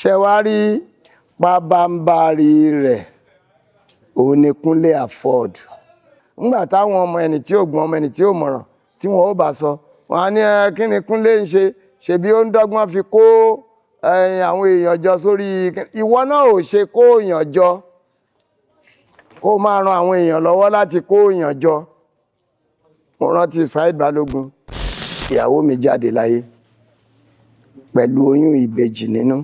Ṣé wàá rí pabambarì rẹ̀, òun ni Kúnlé Afod. Ńgbà táwọn ọmọ ẹni tí ò gbọ́n, ọmọ ẹni tí ò mọ̀ràn, tí wọn ó bá sọ, wọn á ní, "Ẹ kí ni Kúnlé ń ṣe? Ṣebí ó ń dọ́gbọ́n fi kó àwọn èèyàn jọ sórí." Ìwọ náà ò ṣe kó èèyàn jọ, kó máa ran àwọn èèyàn lọ́wọ́ láti kó èèyàn jọ. Mo rántí Saheed Balogun, ìyàwó mi jáde láyé pẹ̀lú oyún ìbejì nínú.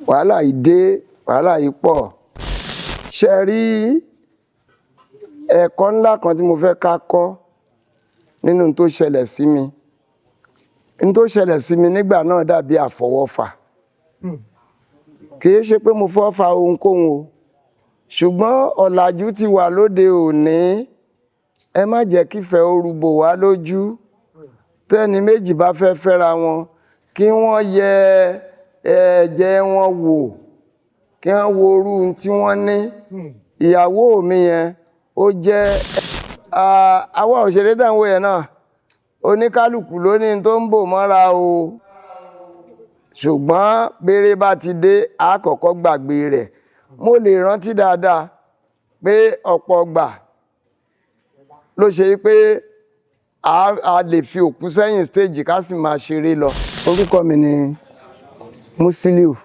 Wàhálà yìí dé, wàhálà yìí pọ̀. Ṣe rí ẹ̀kọ́ ńlá kan tí mo fẹ́ ká kọ́ nínú tó ṣẹlẹ̀ sí mi? N tó ṣẹlẹ̀ sí mi nígbà náà dàbí àfọwọ́fà. Kì í ṣe pé mo fọ́ fa ohunkóhun o, ṣùgbọ́n ọ̀làjú ti wà lóde òní. Ẹ má jẹ́ kífẹ́ ó rúbò wá lójú. Tẹ́ni méjì bá fẹ́ fẹ́ra wọn, kí wọ́n yẹ ẹ̀jẹ̀ wọn wò, kí wọ́n wo irú tí wọ́n ní. Ìyàwó mi yẹn, ó jẹ́ àwa òṣèré tá ń wò yẹn náà, oníkálukú ló ní tó ń bò mọ́ra o, ṣùgbọ́n béèrè bá ti dé, a kọ́kọ́ gbàgbé rẹ̀. Mo lè rántí dáadáa pé ọ̀pọ̀ ọgbà ló ṣe pé a lè fi òkú sẹ́yìn stage, ká sì máa ṣeré lọ. Orúkọ mi ni Musiliu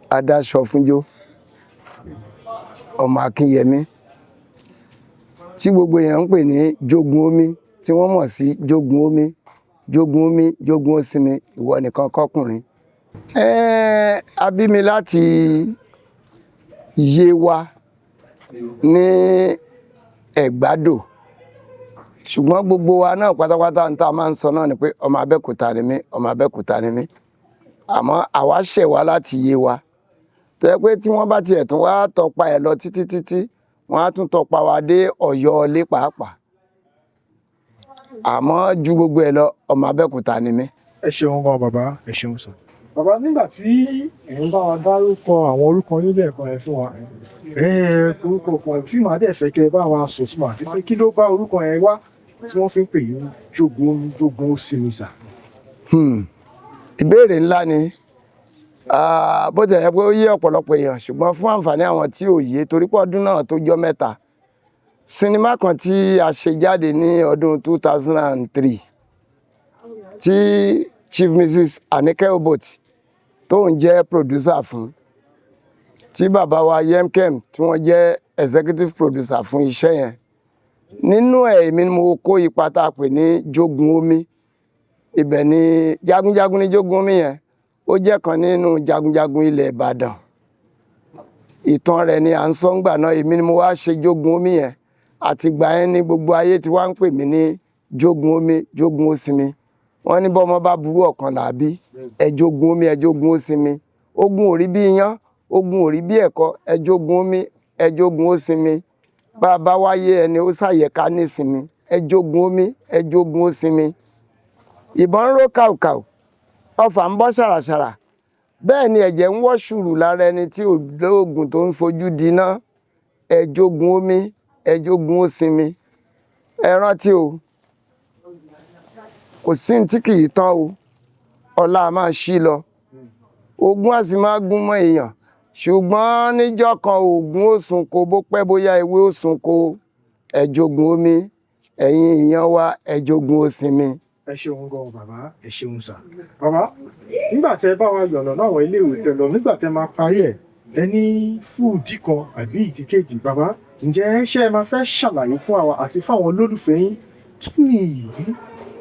Adáṣọfúnjó, ọmọ Akínyẹmí, tí gbogbo èèyàn ń pè ní Jogun Omi, tí wọ́n mọ̀ sí Jogun Omi, Jogun Omi, Jogun Osinmi, ìwọ nìkan kọkùnrin. A bí mi láti Yewa ní Ẹ̀gbádò, ṣùgbọ́n gbogbo wa náà pátápátá ń tá a máa ń sọ náà ni pé ọmọ Abẹ́òkúta ni mí, ọmọ Abẹ́òkúta ni mí. Àmọ́ àwa ṣẹ̀ wá láti Yewa, tó yẹ pé tí wọ́n bá tiẹ̀ tún wá tọpa ẹ̀ lọ títí títí, wọ́n á tún tọpa wa dé Ọ̀yọ́ ilé pàápàá. Àmọ́ ju gbogbo ẹ̀ lọ, ọmọ Abẹ́òkúta ni mí. Ẹ ṣeun gan, bàbá. Ẹ ṣeun sọ. Bàbá, nígbà tí ẹ̀ ń bá wa dárúkọ àwọn orúkọ nílé ẹ̀kọ́ yẹn fún wa, orúkọ kan tí màá dẹ̀ fẹ́ kẹ́ ẹ bá wa sọ túmọ̀, àti pé kí ló bá orúkọ yẹn wá tí wọ́n fi ń pè yín Jogun Jogun Osinmi sà? Ìbéèrè ńlá ni. Bó ti yẹ pé ó yé ọ̀pọ̀lọpọ̀ èèyàn, ṣùgbọ́n fún àǹfààní àwọn tí ò yé, torí pé ọdún náà tó jọ́ mẹ́ta, sinimá kan tí a ṣe jáde ní ọdún 2003, tí Chief Mrs. Anike Obot tó ń jẹ́ producer fún, tí bàbá wa Yemkem tí wọ́n jẹ́ executive producer fún iṣẹ́ yẹn, nínú ẹ̀, èmi ni mo kó ipa tá a pè ní Jogun Omi. Ibẹ̀ ni jagunjagun ní Jogun Omi yẹn, ó jẹ́ kan nínú jagunjagun ilẹ̀ Ìbàdàn. Ìtàn rẹ̀ ni à ń sọ ńgbà náà. Èmi ni mo wá ṣe Jogun Omi yẹn. Àtìgbà yẹn ni gbogbo ayé ti wá ń pè mí ní Jogun Omi, Jogun Osinmi. Wọ́n ní bọ́mọ bá burú, ọ̀kan làbí ẹ jogun omi, ẹ jogun osinmi. Ogun ò rí bí iyán, ogun ò rí bí ẹ̀kọ, ẹ jogun omi, ẹ jogun osinmi. Bá a bá wáyé ẹni, ó ṣàyẹ̀ká nísinmi. Ẹ jogun omi, ẹ jogun osinmi. Ìbọn ń ró kàùkàù, ọfà ń bọ́ ṣàràṣàrà, bẹ́ẹ̀ ni ẹ̀jẹ̀ ń wọ́ ṣùrù lára ẹni tí ò lóògùn tó ń fojú diná. Ẹ jogun omi, ẹ jogun osinmi. Ẹ rántí o, kò sí ní tí kì í tán o. Ọlá a máa ṣí lọ, ogun á sì máa gún mọ́ èèyàn, ṣùgbọ́n níjọ́ kan, oògùn ó sunko. Bó pẹ́ bóyá, ewé ó sunko. Ẹ jogun omi, ẹ̀yin èèyàn wa, ẹ jogun osinmi. Ẹ ṣeun gan, bàbá. Ẹ ṣeun sà. Bàbá, nígbà tẹ bá wa yọ̀nà láwọn iléèwé tẹ lọ, nígbà tẹ máa parí ẹ̀, ẹ ní fún ìdí kan àbí ìdí kejì, bàbá, ǹjẹ́ ṣé ẹ máa fẹ́ ṣàlàyé fún àwa àti fáwọn olólùfẹ́ yín, kí ni ìdí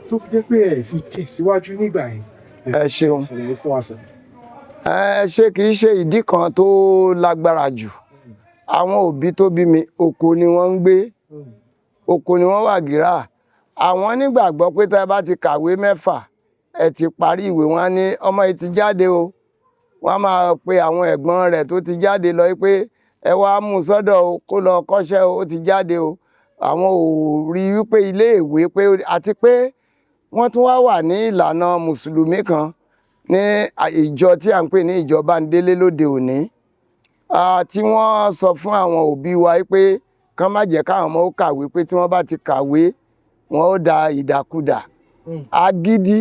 tó fi jẹ́ pé ẹ fi tẹ̀síwájú nígbà yẹn? Ẹ ṣeun. Ṣàlàyé fún wa sà. Ẹ ṣe. Kì í ṣe ìdí kan tó lágbára jù. Àwọn òbí tó bí mi, oko ni wọ́n ń gbé, oko ni wọ́n wà gírà. Àwọn nígbàgbọ́ pé tá ẹ bá ti kàwé mẹ́fà, ẹ ti parí ìwé. Wọn á ní ọmọ yìí ti jáde o. Wọ́n á máa pe àwọn ẹ̀gbọ́n rẹ̀ tó ti jáde lọ pé ẹ wá mú un sọ́dọ̀ o, kó lọ kọ́ṣẹ́ o, ó ti jáde o. Àwọn ò rí wípé iléèwé pé, àti pé wọ́n tún wá wà ní ìlànà mùsùlùmí kan ní ìjọ tí à ń pè ní ìjọ Bándélé lóde òní, tí wọ́n sọ fún àwọn òbí wa pé kán má jẹ́ káwọn ọmọ ó kàwé, pé tí wọ́n bá ti kàwé, wọ́n ó da ìdàkudà. Agídí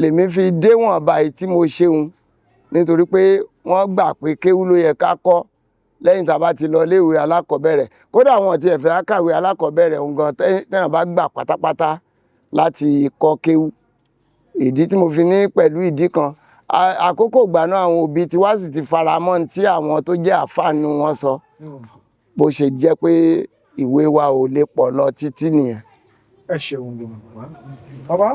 lèmi fi déwọ̀n báyìí tí mo ṣeun. Nítorí pé wọ́n gbà pé kéwú ló yẹ ká kọ́ lẹ́yìn tá a bá ti lọ iléèwé alákọ̀ọ́bẹ̀rẹ̀. Kódà wọn ti ẹ̀fẹ́ kàwé alákọ̀ọ́bẹ̀rẹ̀ òun gan tẹ́yàn bá gbà pátápátá láti kọ́ kéwú. Ìdí tí mo fi ní pẹ̀lú ìdí kan, àkókò ìgbà náà àwọn òbí tiwa sì ti fara mọ́ tí àwọn tó jẹ́ àfáànù wọn sọ. Bó ṣe jẹ́ pé ìwé wa ò lè pọ̀ lọ títí nìyẹn. Ẹ ṣeun gan, bàbá. Bàbá,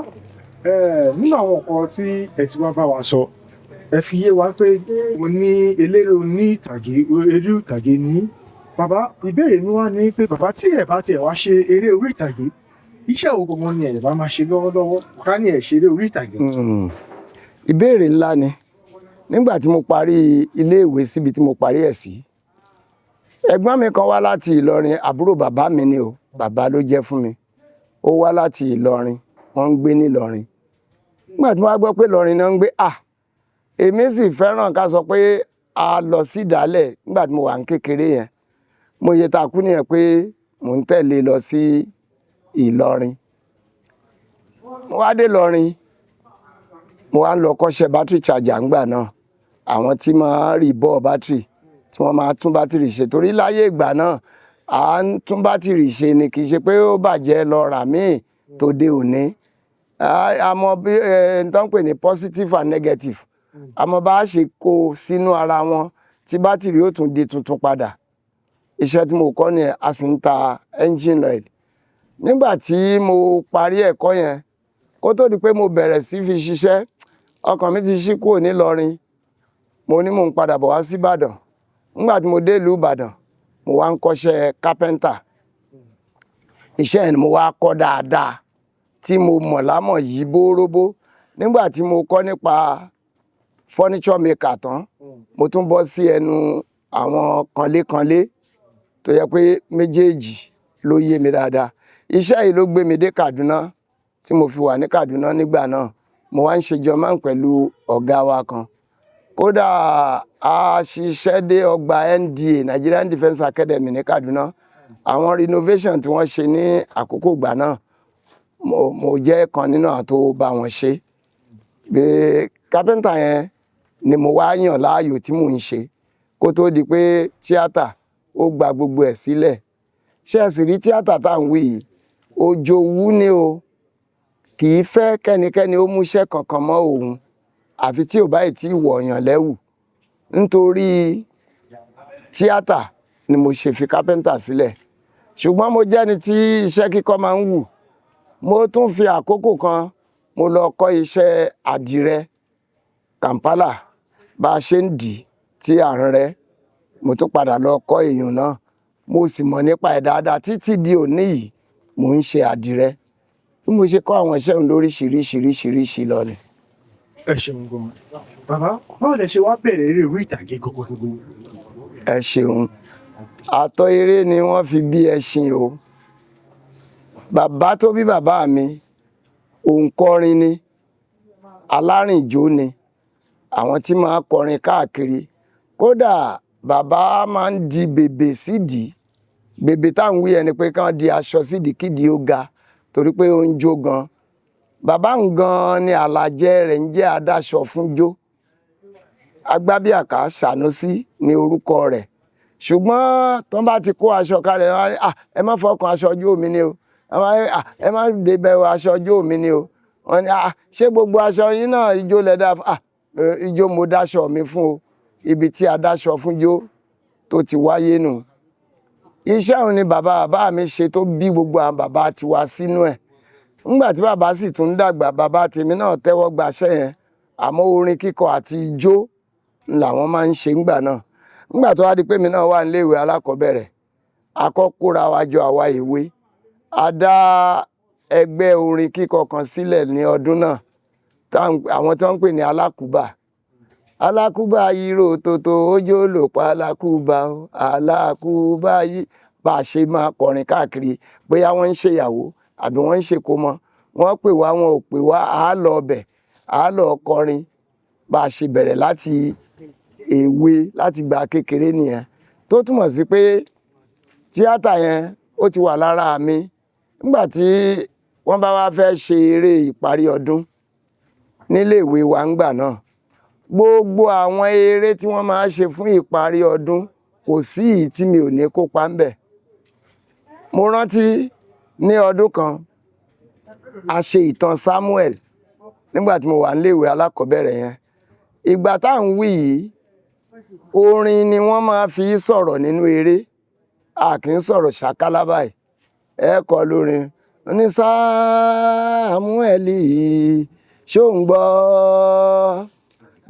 nínú àwọn nǹkan tí ẹ ti wá bá wa sọ, ẹ fi yé wa pé o ní eléré oní ìtàgé, eré ìtàgé ní. Bàbá, ìbéèrè mi wá ní pé bàbá, tí ẹ bá tiẹ̀ wá ṣe eré orí ìtàgé, iṣẹ́ wo gangan ni ẹ bá máa ṣe lọ́wọ́lọ́wọ́ ká ní ẹ ṣe eré orí ìtàgé? Ìbéèrè ńlá ni. Nígbà tí mo parí iléèwé síbi tí mo parí ẹ̀ sí, ẹ̀gbọ́n mi kan wá láti Ìlọrin, àbúrò bàbá mi ni o, bàbá ló jẹ́ fún mi. Ó wá láti Ìlọrin, wọ́n ń gbé ní Ìlọrin. Nígbà tí mo wá gbọ́ pé Ìlọrin náà ń gbé, à èmi sì fẹ́ràn ká sọ pé a lọ sí ìdálẹ̀ nígbà tí mo wà ní kékeré yẹn. Mo yẹ ta kú nìyẹn pé mò ń tẹ̀lé lọ sí Ìlọrin. Mo wá dé Ìlọrin, mo wá ń lọ kọ́ṣẹ́ battery charger ńgbà náà. Àwọn tí máa ń rí bọ́ battery, tí wọ́n máa tún bátìrì ṣe, torí láyé ìgbà náà à ń tún bátìrì ṣe ni, kì í ṣe pé ó bàjẹ́ lọ rà míì tó dé òní. A mọ bí ẹ n tó ń pè ní positive and negative, a mọ bá a ṣe kó sínú ara wọn tí bátìrì ó tún di tuntun padà. Iṣẹ́ tí mo kọ́ ni, a sì ń ta engine oil. Nígbà tí mo parí ẹ̀kọ́ yẹn, kó tó di pé mo bẹ̀rẹ̀ sí fi ṣiṣẹ́, ọkàn mi ti ṣí kúrò nílọrin. Mo ní mò ń padà bọ̀ wá sí Ìbàdàn. Nígbà tí mo dé ìlú Ìbàdàn, mo wá ń kọ́ṣẹ́ kápẹ́ńtà. Iṣẹ́ yẹn ni mo wá kọ́ dáadáa tí mo mọ̀ lámọ̀ yìí bóróbó. Nígbà tí mo kọ́ nípa furniture maker tán, mo tún bọ́ sí ẹnu àwọn kanlékanlé, tó yẹ pé méjèèjì ló yé mi dáadáa. Iṣẹ́ yìí ló gbé mi dé Kaduna tí mo fi wà ní Kaduna nígbà náà. Mo wá ń ṣe journeyman pẹ̀lú ọ̀gá wa kan. Kódà a ṣiṣẹ́ dé ọgbà NDA, Nigerian Defence Academy ní Kaduna. Àwọn renovation tí wọ́n ṣe ní àkókò ìgbà náà, mo jẹ́ kan nínú àwọn tó bá wọn ṣe. Pé kápẹ́ńtà yẹn ni mo wá yàn láàyò tí mò ń ṣe kó tó di pé tíátà ó gba gbogbo ẹ̀ sílẹ̀. Ṣé ẹ sì rí tíátà tá à ń wí yìí, òjòwú ni o, kì í fẹ́ kẹ́nikẹ́ni ó múṣẹ́ kankan mọ́ òun àfi tí ò bá ì tí wọ̀yàn lẹ́wù. Nítorí tíátà ni mo ṣe fi kápẹ́ńtà sílẹ̀, ṣùgbọ́n mo jẹ́ni tí iṣẹ́ kíkọ́ máa ń wù. Mo tún fi àkókò kan, mo lọ kọ́ iṣẹ́ àdìrẹ Kampala, bá a ṣe ń dì tí à ń rẹ́. Mo tún padà lọ kọ́ èèyàn náà, mo sì mọ̀ nípa ẹ̀ dáadáa títí di òní yìí. Mò ń ṣe àdìrẹ. Bí mo ṣe kọ́ àwọn iṣẹ́ òun lóríṣiríṣiríṣiríṣi lọ ni. Ẹ ṣeun gan, bàbá. Báwo lẹ ṣe wá bẹ̀rẹ̀ eré orí ìtàgé gbogbogbò? Ẹ ṣeun. Àtọ̀ eré ni wọ́n fi bí ẹṣin o. Bàbá tó bí bàbá mi, òǹkọrin ni, alárìnjó ni, àwọn tí máa kọrin káàkiri. Kódà bàbá máa ń di bèbè sídìí. Bèbè táwọn wí ẹni pé kán di aṣọ sídìí kídìí ó ga, torí pé ó ń jó gan. Bàbá ń gan ni àlàjẹ rẹ̀ ń jẹ́ adáṣọ fún jó. Agbábíàká Sànúsí ní orúkọ rẹ̀. Ṣùgbọ́n tó bá ti kó aṣọ kalẹ̀, wọ́n á ní, "Ah, ẹ má fọkàn, aṣọ ojú mi ni o." Wọ́n á ní, "Ah, ẹ má débẹ̀ o, aṣọ ojú mi ni o." Wọ́n ní, "Ah, ṣé gbogbo aṣọ yín náà ijó lẹ dá fún?" "Ah, ijó mo dáṣọ mi fún o." Ibi tí adáṣọ fún jó tó ti wáyé nù. Iṣẹ́ òun ni bàbá bàbá mi ṣe tó bí gbogbo àwọn bàbá tiwa sínú ẹ̀. Nígbà tí bàbá sì tún ń dàgbà, bàbá tèmi náà tẹ́wọ́ gbaṣẹ́ yẹn, àmọ́ orin kíkọ àti ijó làwọn máa ń ṣe ńgbà náà. Nígbà tó wá di pé mi náà wà níléèwé alákọ̀ọ́bẹ̀rẹ̀, a kọ́ kóra wa jọ àwa èwe, a dá ẹgbẹ́ orin kíkọ kan sílẹ̀ ní ọdún náà, àwọn tó ń pè ní alákùbà. Alákùbà yìí tòtò ojó lò pa alákùbà o, alákùbà yìí. Bá a ṣe máa kọrin káàkiri, bóyá wọ́n ń ṣèyàwó àbí wọ́n ń ṣèkómọ, wọ́n pè wá, wọn ò pè wá, à á lọ ọbẹ̀, à á lọ kọrin. Bá a ṣe bẹ̀rẹ̀ láti èwe, láti gba kékeré nìyẹn, tó túmọ̀ sí pé tíátà yẹn ó ti wà lára mi. Nígbà tí wọ́n bá wá fẹ́ ṣe eré ìparí ọdún nílé ìwé wa ńgbà náà, Gbogbo àwọn eré tí wọ́n máa ń ṣe fún ìparí ọdún, kò sí èyí tí mi ò ní kópa ńbẹ̀. Mo rántí ní ọdún kan, a ṣe ìtàn Samuel nígbà tí mo wà níléèwé alákọ̀ọ́bẹ̀rẹ̀ yẹn. Ìgbà tá à ń wí yìí, orin ni wọ́n máa fi sọ̀rọ̀ nínú eré. A kì í sọ̀rọ̀ ṣàkálá báyìí. Ẹ kọ́ lórin. Ó ní Sámúẹ́lì, ṣó ń gbọ́?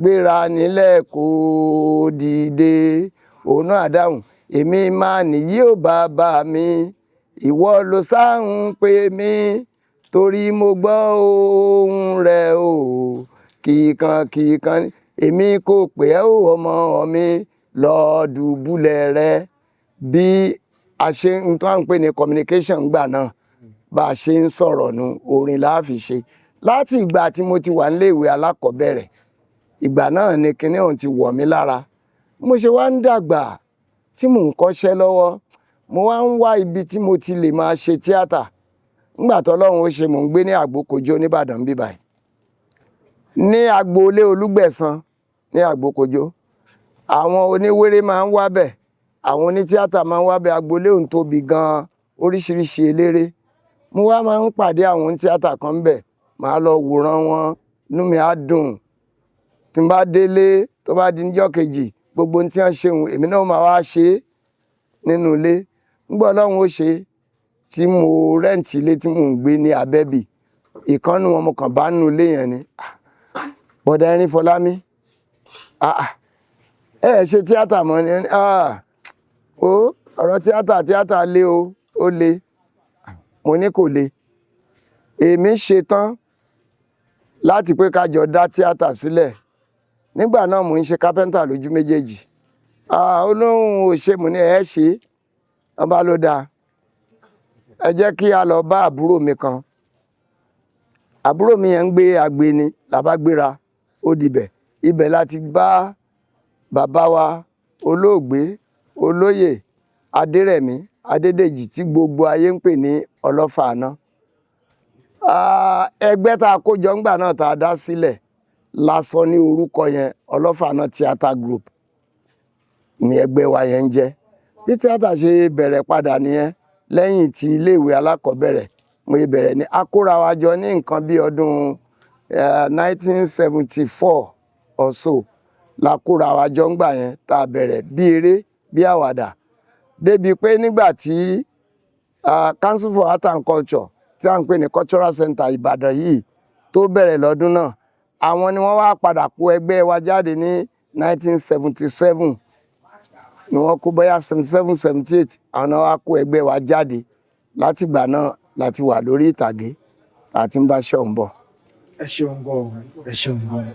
Gbéra nílẹ̀ kó dìde. Òun náà dáhùn. Èmi máa nìyí ò bàbá mi. Ìwọ ló sá ń pè mí torí mo gbọ́ ohùn rẹ o. Kíkan kíkan èmi kò pè ẹ́ o ọmọ mi, lọ dùbúlẹ̀ rẹ. Bí a ṣe ń tó à ń pè ní communication gbà náà, bá a ṣe ń sọ̀rọ̀ nu orin la fi ṣe. Láti ìgbà tí mo ti wà nílé ìwé alákọ̀ọ́bẹ̀rẹ̀, ìgbà náà ni kinní ọ̀hún ti wọ̀ mí lára. Mo ṣe wá ń dàgbà tí mò ń kọ́ṣẹ́ lọ́wọ́, mo wá ń wá ibi tí mo ti lè máa ṣe tíátà. Nígbà tó Ọlọ́run ó ṣe, mò ń gbé ní Àgbókojó ní Ìbàdàn bí báyìí. Ní agboolé Olúgbẹ̀san ní Àgbókojó, àwọn oníwéré máa ń wá bẹ̀, àwọn onítíátà máa ń wá bẹ̀. Agboolé òun tóbi gan-an, oríṣiríṣi eléré. Mo wá máa ń pàdé àwọn onítíátà kan ńbẹ̀, màá lọ wòran wọn, inú mi á dùn. Tí n bá délé, tó bá di níjọ́ kejì, gbogbo ohun tí wọ́n ṣe hun, èmi náà máa wá ṣe é nínú ilé. Nígbà Ọlọ́run ó ṣe, tí mo rent ilé tí mò ń gbé ní Abẹ́bì, ìkan nínú wọn mo kàn bá nínú ilé yẹn ni. Bọ̀dá Erin Fọlámi, ah ah, ẹ ṣe tíátà mọ́ ni. Ah, ó ọ̀rọ̀ tíátà, tíátà le o, ó le. Mo ní kò le. Èmi ṣe tán láti pé ká jọ dá tíátà sílẹ̀. Nígbà náà mò ń ṣe carpenter lójú méjèèjì. Ah, ó lóhun ò ṣe, mo ní ẹ ṣe. Wọ́n bá ló dáa. Ẹ jẹ́ kí a lọ bá àbúrò mi kan. Àbúrò mi yẹn ń gbé Agbeni, la bá gbéra, ó dibẹ̀. Ibẹ̀ la ti bá bàbá wa olóògbé olóyè Adérẹ̀mí Adédèjì tí gbogbo ayé ń pè ní Ọlọ́fà Iná. Ah, ẹgbẹ́ tá a kó jọ ńgbà náà tá a dá sílẹ̀ la sọ ní orúkọ yẹn, Ọlọ́fà Iná Theatre Group ni ẹgbẹ́ wa yẹn ń jẹ́. Bí tíátà ṣe bẹ̀rẹ̀ padà nìyẹn lẹ́yìn tí iléèwé alákọ̀ọ́bẹ̀rẹ̀ mo ṣe bẹ̀rẹ̀ ní a kóra wa jọ ní nǹkan bí ọdún 1974 or so la kóra wa jọ ńgbà yẹn tá a bẹ̀rẹ̀ bí eré bí àwàdà, débi pé nígbà tí Council for Art and Culture tí à ń pè ní Cultural Center Ìbàdàn yìí tó bẹ̀rẹ̀ lọ́dún náà, àwọn ni wọ́n wá padà kó ẹgbẹ́ wa jáde ní 1977 ni wọ́n kó, bóyá 77, 78, àwọn náà wá kó ẹgbẹ́ wa jáde. Látìgbà náà láti wà lórí ìtàgé àti ń bá ṣọ̀ ń bọ̀. Ẹ ṣeun gan, ẹ ṣeun gan,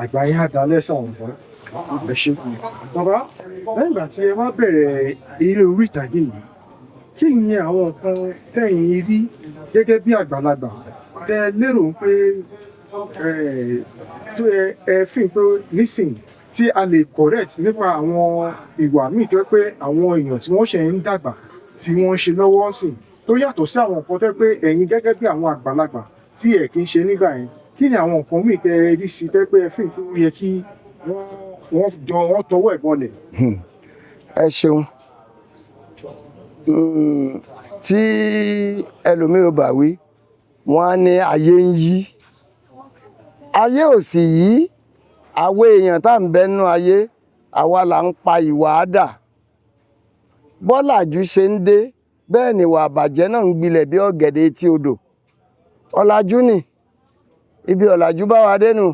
àgbà yín á dalẹ́ sàn wọ́n. Ẹ ṣeun bàbá. Lẹ́yìn ìgbà tí ẹ wá bẹ̀rẹ̀ eré orí ìtàgé yìí, kí ni àwọn nǹkan tẹ̀yin rí gẹ́gẹ́ bí àgbàlagbà tẹ lérò pé tó ẹ fi pé nísìn tí a lè correct nípa àwọn ìwà míì tó jẹ́ pé àwọn èèyàn tí wọ́n ṣe ń dàgbà tí wọ́n ń ṣe lọ́wọ́ sìn, tó yàtọ̀ sí àwọn nǹkan tó jẹ́ pé ẹ̀yin gẹ́gẹ́ bí àwọn àgbàlagbà tí ẹ̀ kì í ṣe nígbà yẹn? Kí ni àwọn nǹkan míì tẹ rí sí tẹ́ pé ẹ fi pé ó yẹ kí wọ́n jọ wọ́n tọwọ́ ẹ̀ bọlẹ̀? Ẹ ṣeun. Tí ẹlòmíì ò bá wí, wọ́n á ní ayé ń yí, ayé ò sì yí. Àwọn èèyàn tá à ń bẹ nínú ayé, àwa là ń pa ìwà dà. Bọ́làjú ṣe ń dé, bẹ́ẹ̀ ni ìwà àbàjẹ́ náà ń gbilẹ̀ bí ọ̀gẹ̀dẹ̀ etí odò. Ọ̀làjú ni ibi ọ̀làjú bá wa dénú.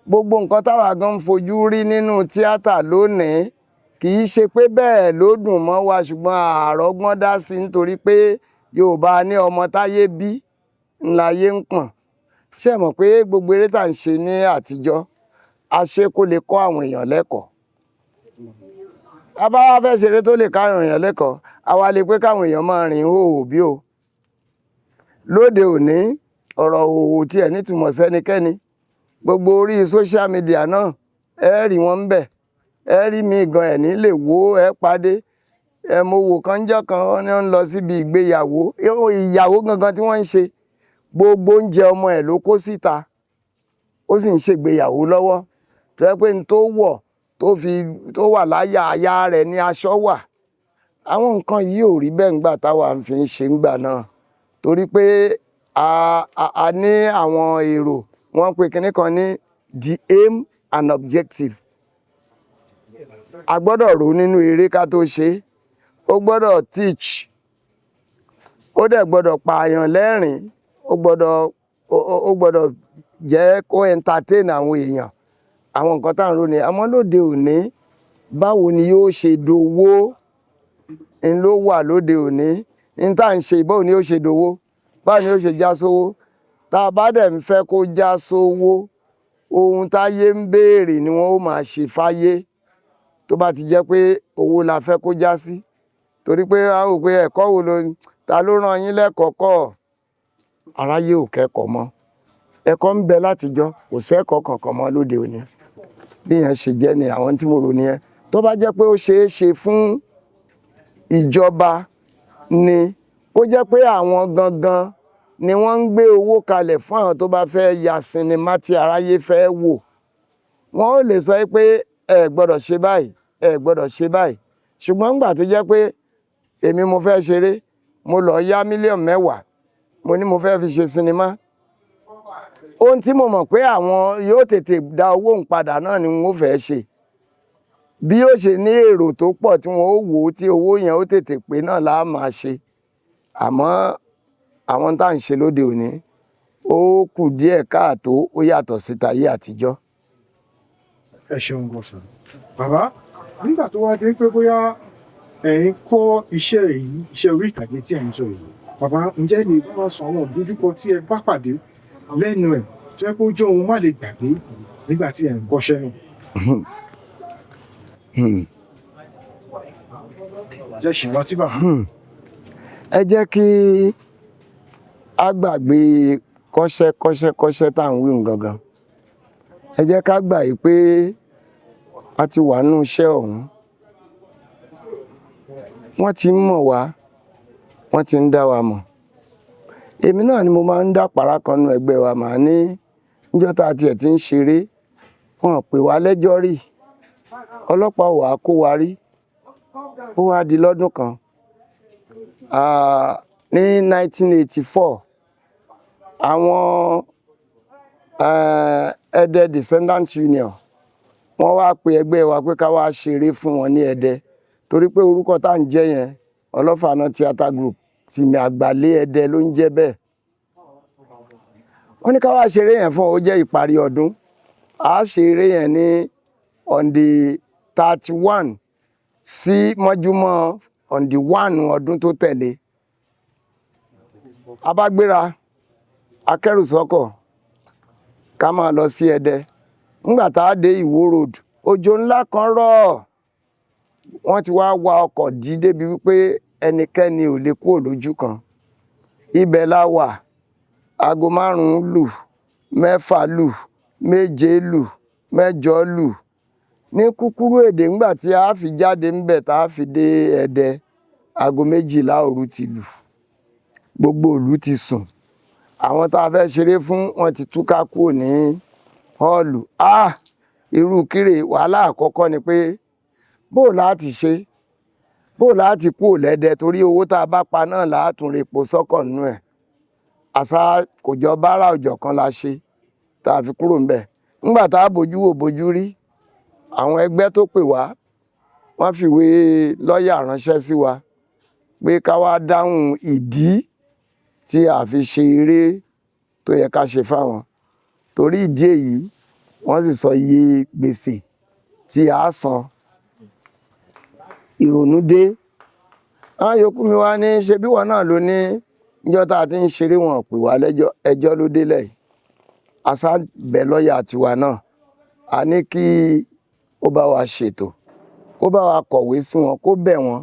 Gbogbo nǹkan táwa gan ń fojú rí nínú tíátà lónìí, kì í ṣe pé bẹ́ẹ̀ ló dùn mọ́ wa, ṣùgbọ́n àrọ́gbọ́n dá sí i, nítorí pé Yorùbá ní ọmọ táyé bí ńláyé ń pọ̀n. Ṣé ẹ mọ̀ pé gbogbo eré tá à ń ṣe ní àtijọ́, a ṣe kó lè kọ́ àwọn èèyàn lẹ́kọ̀ọ́? Tá bá wá fẹ́ ṣeré tó lè káwọn èèyàn lẹ́kọ̀ọ́, àwa lè pé káwọn èèyàn máa rìn hòhò bí o. Lóde òní, ọ̀rọ̀ hòhò tiẹ̀ nítumọ̀ sẹ́nikẹ́ni. Gbogbo orí social media náà, ẹ rí wọn ń bẹ̀, ẹ rí mi gan ẹ̀ ní lè wò ẹ pàdé ẹ. Mo wò kan jọ́ kan, wọ́n ní wọ́n ń lọ síbi ìgbéyàwó, ìyàwó gangan tí wọ́n ń ṣe, gbogbo oúnjẹ ọmọ ẹ̀ ló kó síta, ó sì ń ṣègbéyàwó lọ́wọ́. Tó jẹ́ pé n tó wọ̀ tó fi tó wà láyà aya rẹ̀ ní aṣọ wà. Àwọn nǹkan yìí ò rí bẹ́ẹ̀ ńgbà táwa ń fi ń ṣe ńgbà náà, torí pé a ní àwọn èrò. Wọ́n pe kinní kan ní the aim and objective. A gbọ́dọ̀ rò nínú eré ká tó ṣe é. Ó gbọ́dọ̀ teach, ó dẹ̀ gbọ́dọ̀ pààyàn lẹ́rìn-ín, ó gbọ́dọ̀ jẹ́ kó entertain àwọn èèyàn. Àwọn nǹkan tá à ń rò ní. Àmọ́ lóde òní, báwo ni yóò ṣe dowó ń ló wà lóde òní. Ń tá à ń ṣe, báwo ni yóò ṣe dowó, báwo ni yóò ṣe já sówó? Tá a bá dẹ̀ ń fẹ́ kó já sówó, ohun táyé ń béèrè ni wọ́n ó máa ṣe fáyé. Tó bá ti jẹ́ pé owó la fẹ́ kó já sí, torí pé a rò pé ẹ̀kọ́ wo ló, ta ló rán yín lẹ́kọ̀ọ́ kọ́? Aráyé ò kẹ́kọ̀ọ́ mọ́. Ẹ̀kọ́ ń bẹ látijọ́, kò sẹ́kọ̀ọ́ kankan mọ́ lóde òní. Bí yẹn ṣe jẹ́ ni àwọn tí mo rò nìyẹn. Tó bá jẹ́ pé ó ṣeé ṣe fún ìjọba ni, kó jẹ́ pé àwọn gangan ni wọ́n ń gbé owó kalẹ̀ fún àwọn tó bá fẹ́ ya sinimá tí aráyé fẹ́ wò, wọ́n ó lè sọ pé ẹ gbọ́dọ̀ ṣe báyìí, ẹ gbọ́dọ̀ ṣe báyìí. Ṣùgbọ́n ńgbà tó jẹ́ pé èmi mo fẹ́ ṣeré, mo lọ yá mílíọ̀nù 10, mo ní mo fẹ́ fi ṣe sinimá, ohun tí mo mọ̀ pé àwọn yóò tètè dá owó ń padà náà ni n ó fẹ́ ṣe. Bí ó ṣe ní èrò tó pọ̀ tí wọ́n ó wò ó, tí owó yẹn ó tètè pé náà la máa ṣe. Àmọ́ àwọn tá à ń ṣe lóde òní, ó kù díẹ̀ káàtó, ó yàtọ̀ sí tayé àtijọ́. Ẹ ṣeun gan sir. Bàbá, nígbà tó wá dé pé bóyá ẹ̀ ń kọ́ iṣẹ́ yìí, iṣẹ́ orí ìtàgé tí ẹ̀ ń sọ yìí, bàbá, ǹjẹ́ lè bá wa sọ àwọn ìdojúkọ tí ẹ bá pàdé lẹ́nu ẹ̀ tó yẹ kó jẹ́ ohun má lè gbàgbé nígbà tí ẹ̀ ń kọ́ṣẹ́ náà? Jẹ́ ṣì rántí, bàbá? Ẹ jẹ́ kí a gbàgbé kọ́ṣẹ́ kọ́ṣẹ́ kọ́ṣẹ́ tá à ń wí gangan. Ẹ jẹ́ ká gbà yìí pé a ti wà nínú iṣẹ́ ọ̀hún, wọ́n ti ń mọ̀ wá, wọ́n ti ń dá wa mọ̀. Èmi náà ni mo máa ń dá pàrà kan nínú ẹgbẹ́ wa. Màá ní níjọ́ tá a tiẹ̀ ti ń ṣeré, wọn ò pè wá lẹ́jọ́ rí, ọlọ́pàá ò wá kó wa rí. Ó wá di lọ́dún kan ní 1984, àwọn Ẹdẹ Descendants Union, wọ́n wá pe ẹgbẹ́ wa pé ká wá ṣeré fún wọn ní Ẹdẹ, torí pé orúkọ tá à ń jẹ́ yẹn, Ọlọ́fààná Theatre Group, tìmì àgbàlé Ẹdẹ ló ń jẹ́ bẹ́ẹ̀. Wọ́n ní ká wá ṣeré yẹn fún ọ. Ó jẹ́ ìparí ọdún. A ṣeré yẹn ní on the 31 sí mọ́júmọ́ on the 1 ọdún tó tẹ̀lé. A bá gbéra, akẹ́rù sọ́kọ̀, ká máa lọ sí Ẹdẹ. Ńgbà tá a dé Ìwó Road, òjò ńlá kan rọ̀. Wọ́n ti wá wa ọkọ̀ dí débi wípé ẹnikẹ́ni ò lè kúrò lójú kan. Ibẹ̀ la wà. Aago 5 lù, 6 lù, 7 lù, 8 lù. Ní kúkúrú èdè, ńgbà tí a fi jáde ńbẹ̀, tá a fi dé Ẹdẹ, aago 12 òru ti lù. Gbogbo ìlú ti sùn. Àwọn tá a fẹ́ ṣeré fún wọn ti túká kúrò ní hall. Ah, irú kíre! Wàhálà àkọ́kọ́ ni pé bó o láti ṣe, bó o láti kúrò lẹ́dẹ, torí owó tá a bá pa náà látún repo sọ́kọ̀ nínú ẹ̀. Àṣà kò jọ bára ọjọ́ kan la ṣe tá a fi kúrò ńbẹ̀. Ńgbà tá a bójú wò bójú rí, àwọn ẹgbẹ́ tó pè wá, wọ́n fìwé lọ́ọ̀yà ránṣẹ́ sí wa pé ká wá dáhùn ìdí tí a fi ṣe eré tó yẹ ká ṣe fáwọn. Torí ìdí èyí, wọ́n sì sọ iye gbèsè tí a san. Ìrònú dé. Àwọn yòókù mi wá ní ṣe bí wọn náà ló ní níjọ́ tá a ti ń ṣeré, wọn ò pè wá lẹ́jọ́, ẹjọ́ ló délẹ̀ yìí. Àṣà bẹ̀ lọ́ọ̀yà tiwa náà, a ní kí ó bá wa ṣètò, kó bá wa kọ̀wé sí wọn, kó bẹ̀ wọ́n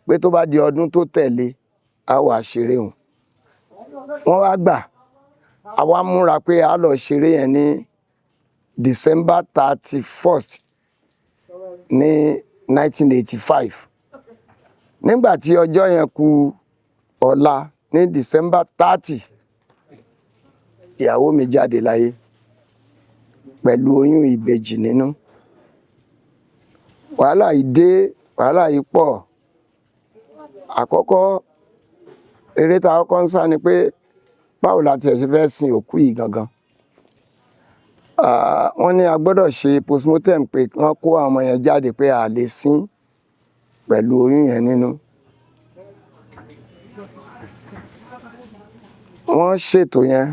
pé tó bá di ọdún tó tẹ̀lé, a wà ṣeré wọn. Wọ́n wá gbà. Àwa múra pé a lọ ṣeré yẹn ní December 31st ní 1985. Nígbà tí ọjọ́ yẹn kù ọ̀la, ní December 30, ìyàwó mi jáde láyé pẹ̀lú oyún ìbejì nínú. Wàhálà yìí dé, wàhálà yìí pọ̀. Àkọ́kọ́ eré tá a kọ́kọ́ ń sá ni pé báwo la tiẹ̀ ṣe fẹ́ sin òkú yìí gangan. Ah, wọ́n ní a gbọ́dọ̀ ṣe postmortem, pé wọ́n kó àwọn ọmọ yẹn jáde, pé a lè sin pẹ̀lú oyún yẹn nínú. Wọ́n ṣètò yẹn.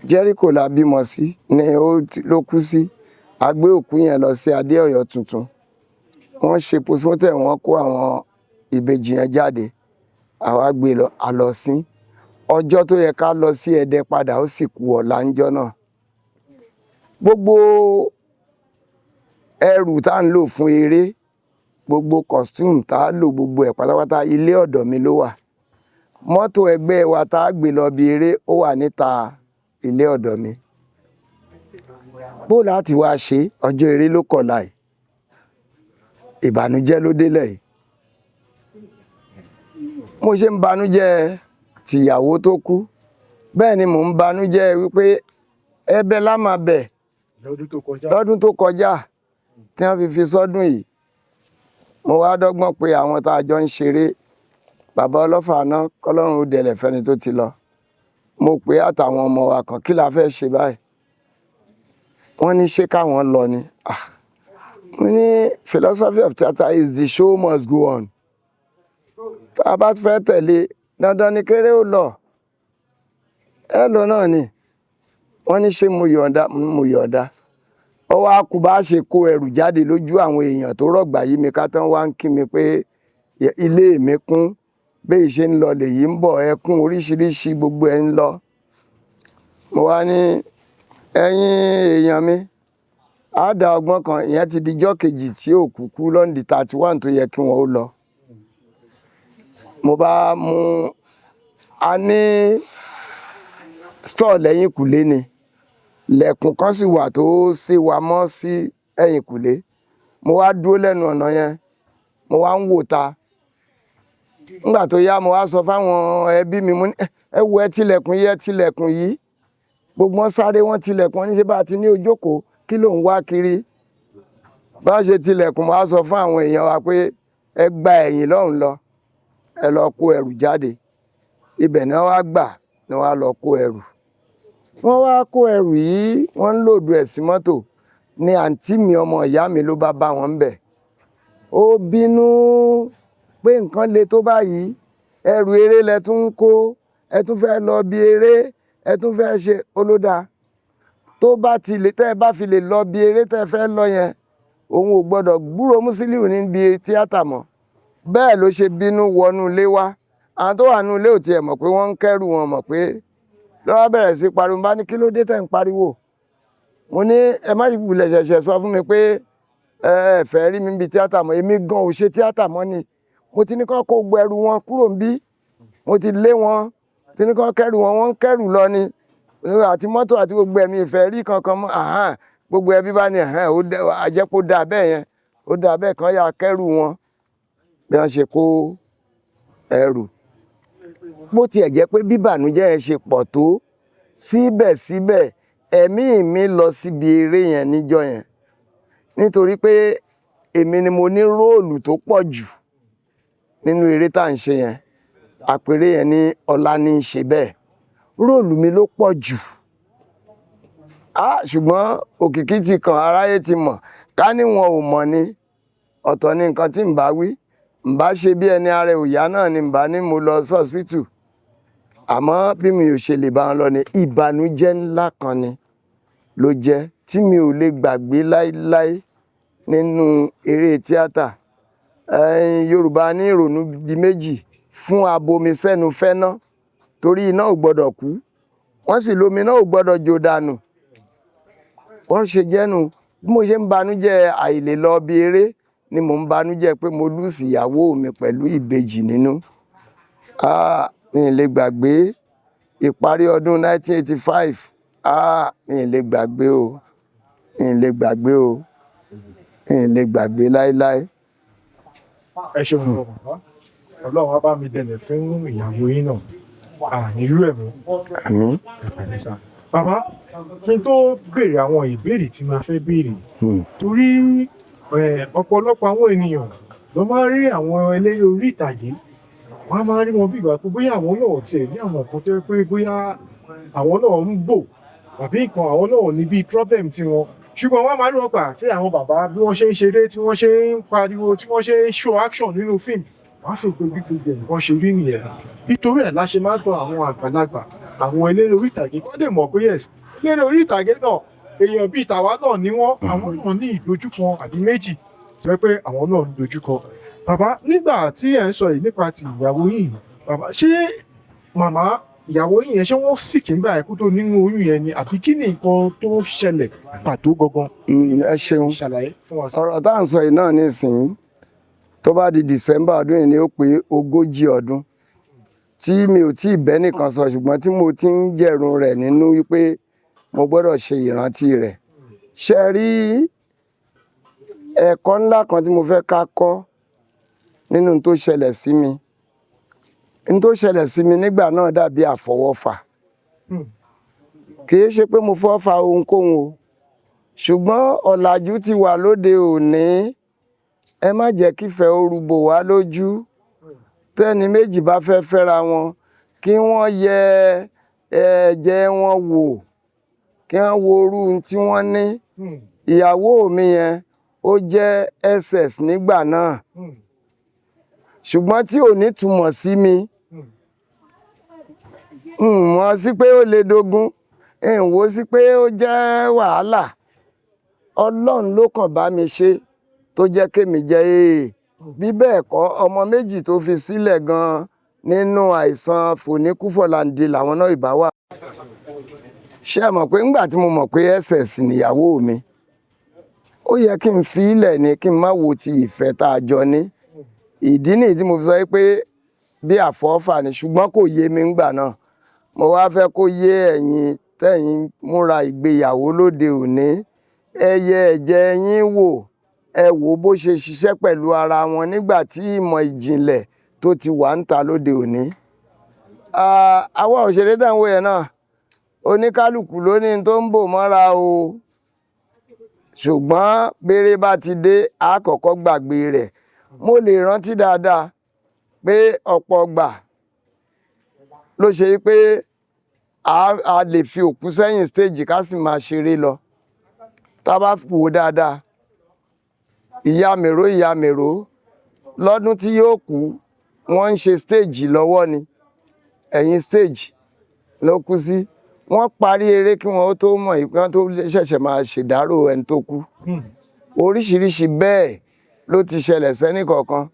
Jericho la bímọ sí ni ó ló kú sí. A gbé òkú yẹn lọ sí Adéọ̀yọ́ tuntun. Wọ́n ṣe postmortem, wọ́n kó àwọn ìbejì yẹn jáde. Àwa gbé lọ, a lọ sin. Ọjọ́ tó yẹ ká lọ sí Ẹdẹ padà, ó sì kú ọ̀la ńjọ́ náà. Gbogbo ẹrù tá à ń lò fún eré, gbogbo costume tá a lò, gbogbo ẹ̀ pátápátá, ilé ọ̀dọ̀ mi ló wà. Mọ́tò ẹgbẹ́ wa tá a gbé lọ bí eré, ó wà níta ilé ọ̀dọ̀ mi. Bó láti wá ṣe, ọjọ́ eré ló kọ̀la yìí, ìbànújẹ́ ló délẹ̀ yìí. Mo ṣe ń banújẹ́ tìyàwó tó kú, bẹ́ẹ̀ ni mò ń banújẹ́ wípé ẹ̀bẹ̀ lá máa bẹ̀ lọ́dún tó kọjá. Lọ́dún tó kọjá tí wọ́n fi fi sọ́dún yìí. Mo wá dọ́gbọ́n pé àwọn tá a jọ ń ṣeré, bàbá ọlọ́fà náà, kọ́lọ́run ó dẹlẹ̀ fẹ́ni tó ti lọ. Mo pè àtàwọn ọmọ wa kan, kí la fẹ́ ṣe báyìí? Wọ́n ní ṣé káwọn lọ ni. Ah, mo ní philosophy of theatre is the show must go on. Tá a bá fẹ́ tẹ̀lé, dandan ni kéré ó lọ, ẹ lọ náà ni. Wọ́n ní ṣé mo yọ̀ǹda? Mo yọ̀ǹda. Ó wá kú bá ṣe kó ẹrù jáde lójú àwọn èèyàn tó rọ̀gbà yí mi ká tán, wá ń kí mi pé ilé mi kún, bẹ́ẹ̀ ṣe ń lọ lèyí ń bọ̀, ẹkún oríṣiríṣi, gbogbo ẹ̀ ń lọ. Mo wá ní ẹ̀yin èèyàn mi, á dá ọgbọ́n kan. Ìyẹn ti dijọ́ kejì tí òkú kú, lọ́ndì 31 tó yẹ kí wọ́n ó lọ. Mo bá mú a ní store lẹ́yìn kùlé ni, lẹ̀kùn kan sì wà tó ṣe wa mọ́ sí ẹ̀yìn kùlé. Mo wá dúró lẹ́nu ọ̀nà yẹn, mo wá ń wò ta. Nígbà tó yá, mo wá sọ fáwọn ẹbí mi, mo ní ẹ wo, ẹ tilẹ̀kùn yìí, ẹ tilẹ̀kùn yìí. Gbogbo wọn sáré, wọn tilẹ̀kùn. Wọn ní ṣe bá a ti ní ojókòó, kí ló ń wá kiri? Bá a ṣe tilẹ̀kùn, mo wá sọ fún àwọn èèyàn wa pé ẹ gba ẹ̀yìn lọ́hùn lọ, ẹ lọ kó ẹrù jáde. Ibẹ̀ náà wá gbà ni wọ́n á lọ kó ẹrù. Wọ́n wá kó ẹrù yìí, wọ́n ń load ẹ̀ sí mọ́tò ní àǹtí mi, ọmọ ìyá mi, ló bá bá wọn ń bẹ̀. Ó bínú pé nǹkan le tó báyìí, ẹrù eré lẹ tún ń kó, ẹ tún fẹ́ lọ bí eré, ẹ tún fẹ́ ṣe olódà. Tó bá ti lè tẹ́ ẹ bá fi lè lọ bí eré tẹ́ ẹ fẹ́ lọ yẹn, òun ò gbọ́dọ̀ gbúrò Musiliu níbi tíátà mọ́. Bẹ́ẹ̀ ló ṣe bínú wọnú ilé wá. Àwọn tó wà nínú ilé ò tiẹ̀ mọ̀ pé wọ́n ń kẹ́rù wọn, mọ̀ pé lọ́wọ́ bẹ̀rẹ̀ sí pariwo. Bá ní kí ló dé tẹ̀ ń pariwo? Mo ní ẹ má wulẹ̀ ṣẹ̀ṣẹ̀ sọ fún mi pé ẹ ẹ fẹ́ rí mi níbi tíátà mọ́. Èmi gan ò ṣe tíátà mọ́ ni. Mo ti ní kán kó gbogbo ẹrù wọn kúrò níbí, mo ti lé wọn, ti ní kán kẹ́rù wọn, wọ́n ń kẹ́rù lọ ni, àti mọ́tò àti gbogbo ẹ̀mí ìfẹ́ rí kankan mọ́. Àhán, gbogbo ẹbí bá ní ẹ̀hán, ó àjẹpó dáa bẹ́ẹ̀ yẹn, ó dáa bẹ́ẹ̀, kán yà kẹ́rù wọn. Bí wọ́n ṣe kó ẹrù, bó tiẹ̀ jẹ́ pé bíbànújẹ́ yẹn ṣe pọ̀ tó, síbẹ̀síbẹ̀ ẹ̀mí mi lọ síbi eré yẹn níjọ́ yẹn, nítorí pé èmi ni mo ní role tó pọ̀ jù nínú eré tá à ń ṣe yẹn. Àpèrè yẹn ní ọlá ní í ṣe bẹ́ẹ̀, role mi ló pọ̀ jù á. Ṣùgbọ́n òkìkí ti kàn, aráyé ti mọ̀. Ká ní wọn ò mọ̀ ni, ọ̀tọ̀ ni nǹkan tí ń bá wí, ń bá ṣe bí ẹni ara ò yá náà ni, ń bá ní mo lọ sọ́ọ̀sìpìtù. Àmọ́ bí mi ò ṣe lè bá wọn lọ ni. Ìbànújẹ́ ńlá kan ni ló jẹ́ tí mi ò lè gbàgbé láéláé nínú eré tíátà. Ẹ̀yin Yorùbá ní ìrònú di méjì fún abomi sẹ́nu fẹ́ná, torí iná ò gbọ́dọ̀ kú, wọ́n sì lómi náà ò gbọ́dọ̀ jó dànù. Wọ́n ṣe jẹ́nu. Bí mo ṣe ń banújẹ́ àìlè lọ bí eré ni mò ń banújẹ́ pé mo lose ìyàwó mi pẹ̀lú ìbejì nínú. Ah, mi ì lè gbàgbé ìparí ọdún 1985. Ah, mi ì lè gbàgbé o, mi ì lè gbàgbé o, mi ì lè gbàgbé láéláé. Ẹ ṣeun gan, bàbá. Ọlọ́run á bá mi dẹlẹ̀ fún ìyàwó yín náà, àní irú ẹ̀ mọ́. Àmín. Ẹ pẹ̀lẹ́ sá. Bàbá, kí n tó béèrè àwọn ìbéèrè tí màá fẹ́ béèrè, torí Ọ̀pọ̀lọpọ̀ àwọn ènìyàn ló máa ń rí àwọn eléré orí ìtàgé, wọ́n á máa rí wọn bí ìgbà pé bóyá àwọn náà tiẹ̀ ní àwọn nǹkan tó jẹ́ pé bóyá àwọn náà ń bò àbí nǹkan, àwọn náà ní bíi problem tiwọn, ṣùgbọ́n wọ́n máa rí wọn gbà tí àwọn bàbá bí wọ́n ṣe ń ṣeré, tí wọ́n ṣe ń pariwo, tí wọ́n ṣe ń show action nínú fíìmù, wọ́n á fi pé bí gbogbo nǹkan ṣe rí nìyẹn. Nítorí ẹ̀ la ṣe máa ń tọ àwọn àgbàlagbà, àwọn eléré orí ìtàgé, kọ́ lè mọ̀ pé yes, eléré orí ìtàgé náà, èèyàn bíi tàwa náà ni wọ́n, àwọn náà ní ìdojúkọ àbí méjì tó jẹ́ pé àwọn náà ń dojúkọ. Bàbá, nígbà tí ẹ̀ ń sọ yìí nípa ti ìyàwó yìí, bàbá, ṣé màmá ìyàwó yìí yẹn, ṣé wọ́n sick nígbà yẹn kó tó nínú oyún yẹn ni, àbí kí ni nǹkan tó ṣẹlẹ̀ pàtó gangan? Ẹ ṣeun. Ṣàlàyé fún wa. Ọ̀rọ̀ tá à ń sọ yìí náà nísìnyí, tó bá di December ọdún yìí ni ó pé 40 ọdún tí mi ò tí ì bẹ́ nìkan sọ, ṣùgbọ́n tí mo ti ń jẹ̀rùn rẹ̀ nínú wípé mo gbọ́dọ̀ ṣe ìrántí rẹ̀. Ṣe rí ẹ̀kọ́ ńlá kan tí mo fẹ́ ká kọ́ nínú tó ṣẹlẹ̀ sí mi? N tó ṣẹlẹ̀ sí mi nígbà náà dàbí àfọwọ́fà. Kì í ṣe pé mo fọ́ fa ohunkóhun o, ṣùgbọ́n ọ̀làjú ti wà lóde òní. Ẹ má jẹ́ kífẹ́ ó rúbò wá lójú. Tẹ́ni méjì bá fẹ́ fẹ́ra wọn, kí wọ́n yẹ ẹ̀jẹ̀ wọn wò, kí wọ́n wo irú ohun tí wọ́n ní. Ìyàwó mi yẹn, ó jẹ́ SS nígbà náà, ṣùgbọ́n tí ò ní túmọ̀ sí mi, n mọ̀ sí pé ó lè dogun, n wò sí pé ó jẹ́ wàhálà. Ọlọ́run ló kàn bá mi ṣe tó jẹ́ kémi jẹ́ èè. Bí bẹ́ẹ̀ kọ́, ọmọ méjì tó fi sílẹ̀ gan-an nínú àìsàn fòníkúfọ̀làǹdè làwọn náà ìbá wà. Ṣé ẹ mọ̀ pé ńgbà tí mo mọ̀ pé SS nìyàwó mi, ó yẹ kí n fi ilẹ̀ ni, kí n má wo ti ìfẹ́ tá a jọ ní. Ìdí nìyí tí mo fi sọ pé bí àfọ́fà ni, ṣùgbọ́n kò yé mi ńgbà náà. Mo wá fẹ́ kó yé ẹ̀yin tẹ́yin múra ìgbéyàwó lóde òní, ẹ yẹ ẹ̀jẹ̀ yín wò, ẹ wò bó ṣe ṣiṣẹ́ pẹ̀lú ara wọn nígbà tí ìmọ̀ ìjìnlẹ̀ tó ti wà ń ta lóde òní. Àwa òṣèré tẹ̀ ń wò yẹn náà, oníkálukú ló ní tó ń bò mọ́ra o, ṣùgbọ́n béré bá ti dé, a kọ́kọ́ gbàgbé rẹ̀. Mo lè rántí dáadáa pé ọ̀pọ̀ ọgbà ló ṣe pé a lè fi òkú sẹ́yìn stéèjì ká sì máa ṣeré lọ. Tá a bá wò dáadáa, ìyá mèrò, ìyá mèrò lọ́dún tí yóò kú, wọ́n ń ṣe stéèjì lọ́wọ́ ni, ẹ̀yìn stéèjì ló kú sí. Wọ́n parí eré kí wọ́n tó mọ̀, kí wọ́n tó ṣẹ̀ṣẹ̀ máa ṣèdárò ẹni tó kú. Oríṣiríṣi bẹ́ẹ̀ ló ti ṣẹlẹ̀ sẹ́nì kọ̀ọ̀kan.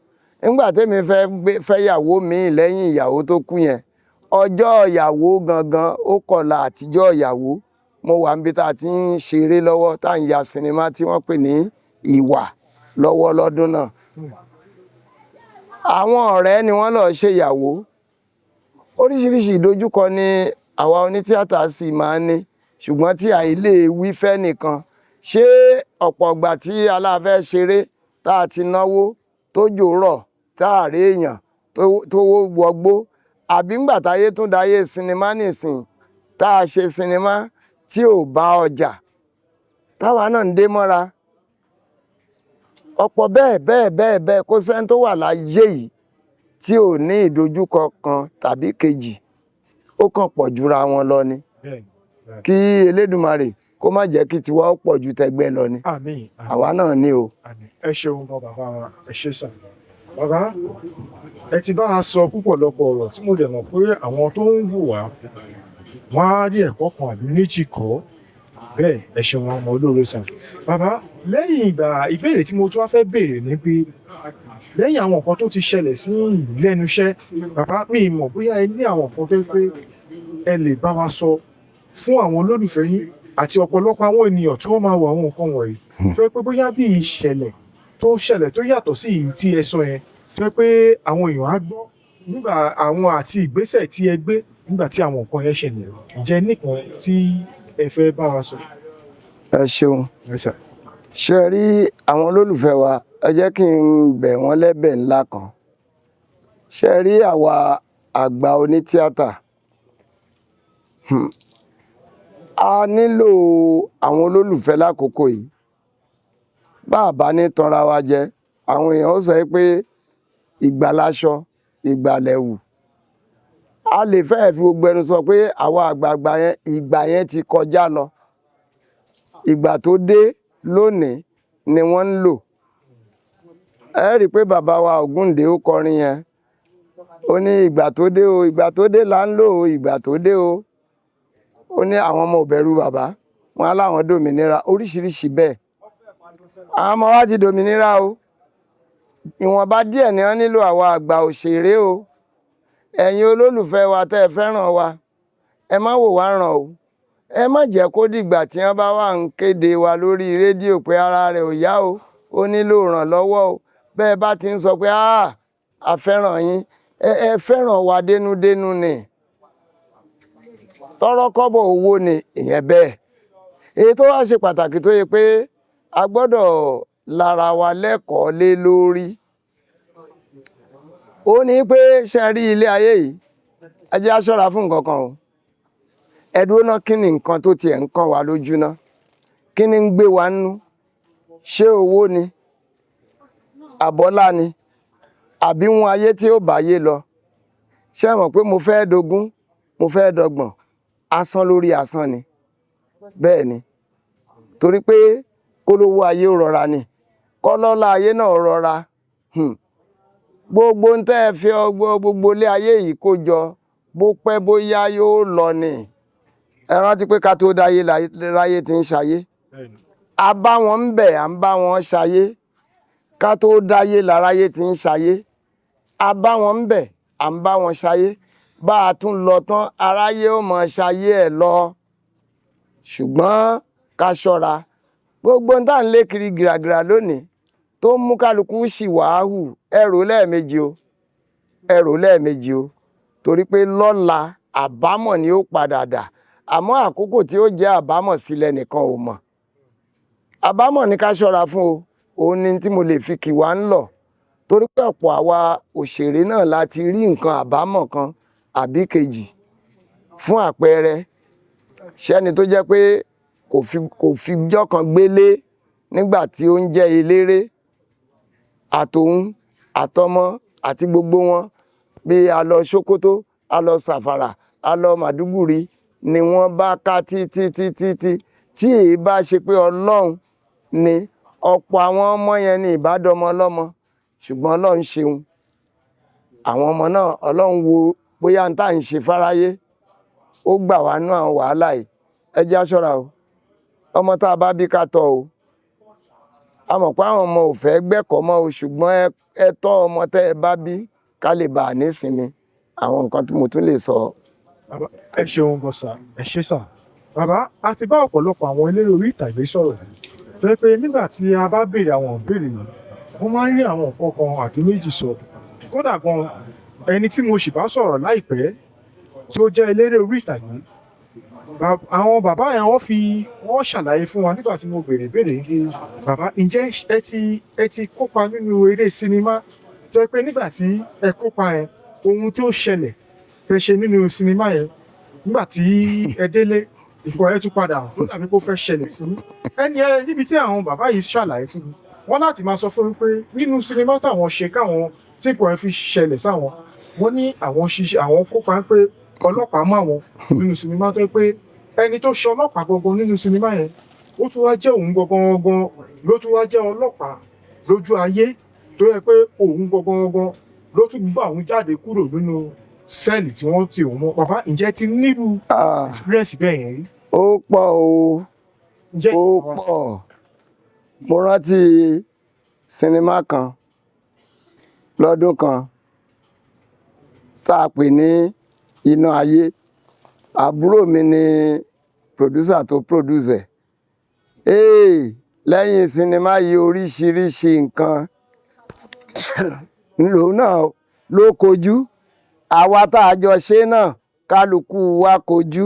Nígbà tẹ́mi fẹ́ fẹ́yàwó míì lẹ́yìn ìyàwó tó kú yẹn, ọjọ́ ìyàwó gangan ó kọ̀la àtijọ́ ìyàwó. Mo wà níbi tá a ti ń ṣeré lọ́wọ́, tá à ń ya sinimá tí wọ́n pè ní Ìwà lọ́wọ́ lọ́dún náà. Àwọn ọ̀rẹ́ ni wọ́n lọ́ọ́ ṣèyàwó. Oríṣiríṣi ìdojúkọ ni àwa onítíátà sì máa ń ní, ṣùgbọ́n tí àìlè wí fẹ́ nìkan. Ṣé ọ̀pọ̀ ìgbà tí aláfẹ́ ṣeré, tá a ti náwó, tójò rọ̀, tá a rí èèyàn tó wọgbó, àbí ńgbà táyé tún dayé sinimá nìsín, tá a ṣe sinimá tí ò bá ọjà, táwa náà ń dé mọ́ra ọ̀pọ̀ bẹ́ẹ̀ bẹ́ẹ̀ bẹ́ẹ̀ bẹ́ẹ̀. Kó sẹ́ni tó wà láyé yìí tí ò ní ìdojúkọ kan tàbí kejì, ó kàn pọ̀ jura wọn lọ ni. Kí Elédùmarè kó má jẹ́ kí tiwa ó pọ̀ ju tẹgbẹ́ lọ ni. Àmín. Àwa náà ní o. Àmín. Ẹ ṣeun gan, bàbá wa, ẹ ṣe sà. Bàbá, ẹ ti bá a sọ púpọ̀lọpọ̀ ọ̀rọ̀ tí mo dẹ̀ mọ̀ pé àwọn tó ń wò wá, wọ́n á rí ẹ̀kọ́ kan àbí méjì kọ́ bẹ́ẹ̀. Ẹ ṣeun ọmọ olóore sà. Bàbá, lẹ́yìn ìgbà, ìbéèrè tí mo tún wá fẹ́ béèrè ni pé lẹ́yìn àwọn nǹkan tó ti ṣẹlẹ̀ sí lẹ́nu iṣẹ́, bàbá, mi mọ̀ bóyá ẹ ní àwọn nǹkan tó pé ẹ lè bá wa sọ fún àwọn olólùfẹ́ yín àti ọ̀pọ̀lọpọ̀ àwọn ènìyàn tí wọ́n máa wo àwọn nǹkan wọ̀nyí, tó yẹ pé bóyá bí ìṣẹ̀lẹ̀ tó ṣẹlẹ̀ tó yàtọ̀ sí èyí tí ẹ sọ yẹn, tó yẹ pé àwọn èèyàn á gbọ́ nígbà àwọn àti ìgbésẹ̀ tí ẹ gbé nígbà tí àwọn nǹkan yẹn ṣẹlẹ̀. Ǹjẹ́ nìkan tí ẹ fẹ́ bá wa sọ? Ẹ ṣeun. Yes, sir. Ṣe rí àwọn olólùfẹ́ wa, ẹ jẹ́ kí n bẹ̀ wọ́n lẹ́bẹ̀ ńlá kan. Ṣe rí àwa àgbà onítíátà, a nílò àwọn olólùfẹ́ lákòókò yìí. Bá a bá ní tanra wa jẹ, àwọn èèyàn ó sọ pé ìgbà láṣọ, ìgbà lẹ̀wù. A lè fẹ́ẹ̀ fi gbogbo ẹnu sọ pé àwa àgbààgbà yẹn, ìgbà yẹn ti kọjá lọ. Ìgbà tó dé lónìí ni wọ́n ń lò. Ẹ rí i pé bàbá wa Ògúndé ó kọrin yẹn, ó ní ìgbà tó dé o, ìgbà tó dé là ń lò ó, ìgbà tó dé o. Ó ní àwọn ọmọ ò bẹ̀rù bàbá wọn á láwọn dòmìnira, oríṣiríṣi bẹ́ẹ̀. Àwọn ọmọ wa ti dòmìnira o, ìwọ̀nba díẹ̀ ni wọ́n nílò àwa àgbà òṣèré o. Ẹ̀yin olólùfẹ́ wa tẹ́ ẹ fẹ́ràn wa, ẹ má wò wá ràn o. Ẹ má jẹ́ kó dìgbà tí wọ́n bá wà ń kéde wa lórí rédíò pé ara rẹ̀ ò yá o, ó nílò ìrànlọ́wọ́ o. Bẹ́ẹ̀ bá ti ń sọ pé a fẹ́ràn yín, ẹ fẹ́ràn wa dénúdénú ni. Tọ́rọ́ kọ́bọ̀ owó ni ìyẹn bẹ́ẹ̀. Èyí tó wá ṣe pàtàkì tó yẹ pé a gbọ́dọ̀ lára wa lẹ́kọ̀ọ́ lé lórí, ó ní pé ṣe rí ilé ayé yìí, ẹ jẹ́ á ṣọ́ra fún nǹkan kan o. Ẹ dúró ná, kí ni nǹkan tó tiẹ̀ ń kàn wá lójú ná? Kí ni ń gbé wa nú? Ṣé owó ni? Àbọ́lá ni? Àbí wọn ayé tí ó bá yé lọ? Ṣé ẹ mọ̀ pé mo fẹ́ dogún, mo fẹ́ dọgbọ̀n, asán lórí asán ni. Bẹ́ẹ̀ ni, torí pé kólówó ayé ó rọra ni, kọ́lọ́lá ayé náà rọra. Gbogbo ń tẹ́ ẹ fi ọgbọ́ gbogbo ilé ayé yìí kó jọ, bó pẹ́ bóyá yóò lọ ni. Ẹ rántí pé ká tó dáyé láyé ti ń ṣayé. A bá wọn ń bẹ̀, à ń bá wọn ṣayé. Ká tó dáyé láráyé ti ń ṣayé. A bá wọn ń bẹ̀, à ń bá wọn ṣayé. Bá a tún lọ tán, aráyé ó mọ ṣayé ẹ̀ lọ. Ṣùgbọ́n ká ṣọ́ra. Gbogbo ń tà ń lé kiri gìràgìrà lónìí tó ń mú kálukú sì wàá hù, ẹ rò lẹ́ẹ̀mejì o, ẹ rò lẹ́ẹ̀mejì o, torí pé lọ́la àbámọ̀ ni ó padà dà. Àmọ́ àkókò tí ó jẹ́ àbámọ̀ sílẹ̀ nìkan ò mọ̀. Àbámọ̀ ni ká ṣọ́ra fún o. Òun ni tí mo lè fi kì wá ń lọ, torí pé ọ̀pọ̀ àwa òṣèré náà láti rí nǹkan àbámọ̀ kan àbí kejì. Fún àpẹẹrẹ, ṣẹ́ni tó jẹ́ pé kò fi jọ́ kan gbélé nígbà tí ó ń jẹ́ eléré, àtòun àtọmọ àti gbogbo wọn, bí a lọ Sókótó, a lọ Sàfàrà, a lọ Màdúgùrí, ni wọ́n bá ká títí títí tí tí èyí bá ṣe pé Ọlọ́run ni, ọ̀pọ̀ àwọn ọmọ yẹn ni ìbádọ́mọ ọlọ́mọ. Ṣùgbọ́n Ọlọ́run ṣeun, àwọn ọmọ náà Ọlọ́run wo bóyá n tá à ń ṣe fáráyé, ó gbà wá nú àwọn wàhálà yìí. Ẹ jẹ́ á ṣọ́ra o. Ọmọ tá a bá bí ká tọ́ o. A mọ̀ pé àwọn ọmọ ò fẹ́ gbẹ́kọ̀ọ́ mọ́ o, ṣùgbọ́n ẹ tọ́ ọmọ tẹ́ ẹ bá bí ká lè bá a nísinmi. Àwọn nǹkan tí mo tún lè sọ. Bàbá, ẹ ṣeun gan sà, ẹ ṣé sà. Bàbá, a ti bá ọ̀pọ̀lọpọ̀ àwọn eléré orí ìtàgé sọ̀rọ̀, tó jẹ́ pé nígbà tí a bá béèrè àwọn ìbéèrè yìí, wọ́n máa ń rí àwọn nǹkan kan àbí méjì sọ. Kódà gan, ẹni tí mo sì bá sọ̀rọ̀ láìpẹ́ tó jẹ́ eléré orí ìtàgé, àwọn bàbá yẹn wọ́n ṣàlàyé fún wa nígbà tí mo béèrè ìbéèrè yìí. Bàbá, ǹjẹ́ ẹ ti kópa nínú eré sinimá tó jẹ́ pé nígbà tí ẹ kópa yẹn, ohun tó ṣẹlẹ̀ tẹ ṣe nínú sinimá yẹn, nígbà tí ẹ délé, nǹkan ẹ tún padà ó dàbí pé ó fẹ́ ṣẹlẹ̀ sí ẹni ẹ? Níbi tí àwọn bàbá yìí ṣàlàyé fún mi, wọ́n láti máa sọ fún mi pé nínú sinimá táwọn ṣe, káwọn tí nǹkan ẹ fi ṣẹlẹ̀ sáwọn, wọ́n ní àwọn ṣiṣẹ́, àwọn kópa pé ọlọ́pàá mú àwọn nínú sinimá, tó jẹ́ pé ẹni tó ṣe ọlọ́pàá gangan nínú sinimá yẹn, ó tún wá jẹ́ òun gangan gangan ló tún wá jẹ́ ọlọ́pàá lójú ayé, tó yẹ pé òun gangan gangan ló tún gbà òun jáde kúrò nínú cell tí wọ́n ti òun mọ́. Bàbá, ǹjẹ́ ti nírú experience bẹ́ẹ̀ yẹn rí? Ó pọ̀ o. Ǹjẹ́ Ó pọ̀. Mo rántí sinimá kan lọ́dún kan tá a pè ní Iná Ayé. Àbúrò mi ni producer tó produce ẹ̀. Ee, lẹ́yìn sinimá yìí, oríṣiríṣi nǹkan lòun náà ló kojú. Àwa tá a jọ ṣe náà, kálukú wa kojú.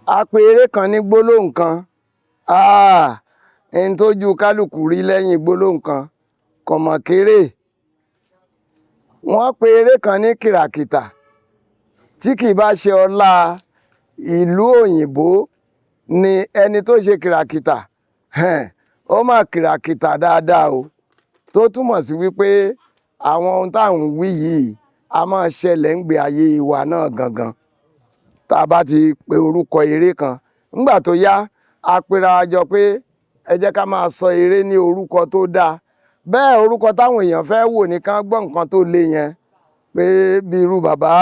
A pe eré kan ní Gbólóhùn Kan. Ẹni tójú kálukú rí lẹ́yìn Gbólóhùn Kan kò mọ̀ kéré. Wọ́n pe eré kan ní Kìràkìtà, tí kì í bá ṣe ọlá ìlú òyìnbó ni ẹni tó ṣe Kìràkìtà, ó máa kìràkìtà dáadáa o, tó túmọ̀ sí wípé àwọn ohun tá à ń wí yìí a máa ṣẹlẹ̀ ń gbé ayé wa náà gangan. Tá a bá ti pe orúkọ eré kan, nígbà tó yá a pera wa jọ pé ẹ jẹ́ ká máa sọ eré ní orúkọ tó dáa. Bẹ́ẹ̀ orúkọ táwọn èèyàn fẹ́ wò ní kán gbọ́ nǹkan tó le yẹn, pé bí irú bàbá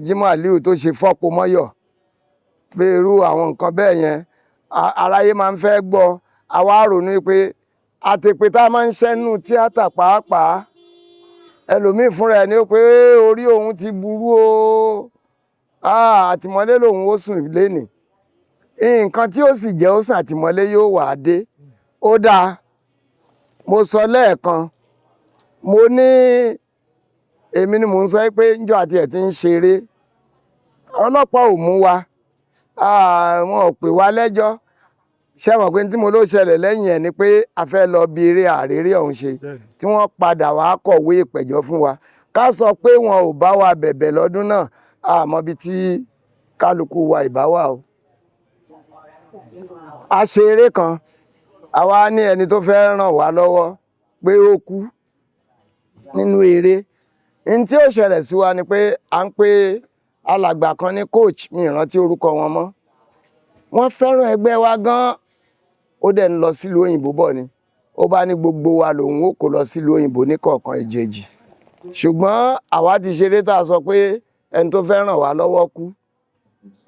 Jimoh Aliu tó ṣe Fọ́po Mọ́yọ̀, pé irú àwọn nǹkan bẹ́ẹ̀ yẹn aráyé máa ń fẹ́ gbọ́. Àwa ronú pé àtèpè tá a máa ń ṣẹ́nu tíátà pàápàá, ẹlòmíì fúnra ẹ̀ ní ó pé orí òun ti burú o, àtìmọ́lé lòun ó sùn lénìí, nǹkan tí ó sì jẹ́ ó sùn àtìmọ́lé yóò wà á dé. Ó dáa, mo sọ lẹ́ẹ̀kan, mo ní èmi ni mò ń sọ pé njọ́ àti ẹ̀ ti ń ṣeré, ọlọ́pàá ò mú wa, wọn ò pè wá lẹ́jọ́. Ṣé mọ̀ pé tí mo ló ṣẹlẹ̀ lẹ́yìn ẹ̀ ni pé a fẹ́ lọ bí eré àrèrè ọ̀hún ṣe, tí wọ́n padà wá kọ̀wé ìpẹ̀jọ́ fún wa. Ká sọ pé wọn ò bá wa bẹ̀bẹ̀ lọ́dún náà, àmọ́ ibi tí kálukú wa ìbá wà o. A ṣe eré kan, àwa ní ẹni tó fẹ́ ràn wá lọ́wọ́ pé ó kú nínú eré. N tí ó ṣẹlẹ̀ sí wa ni pé à ń pe alàgbà kan ní coach, mi ìrántí orúkọ wọn mọ́. Wọ́n fẹ́ràn ẹgbẹ́ wa gan-an, ó dẹ̀ ń lọ sílùú òyìnbó bọ̀ ni. Ó bá ní gbogbo wa lòun ó kó lọ sílùú òyìnbó ní kọ̀ọ̀kan ìjèjì. Ṣùgbọ́n àwa ti ṣeré tá a sọ pé ẹni tó fẹ́ ràn wá lọ́wọ́ kú.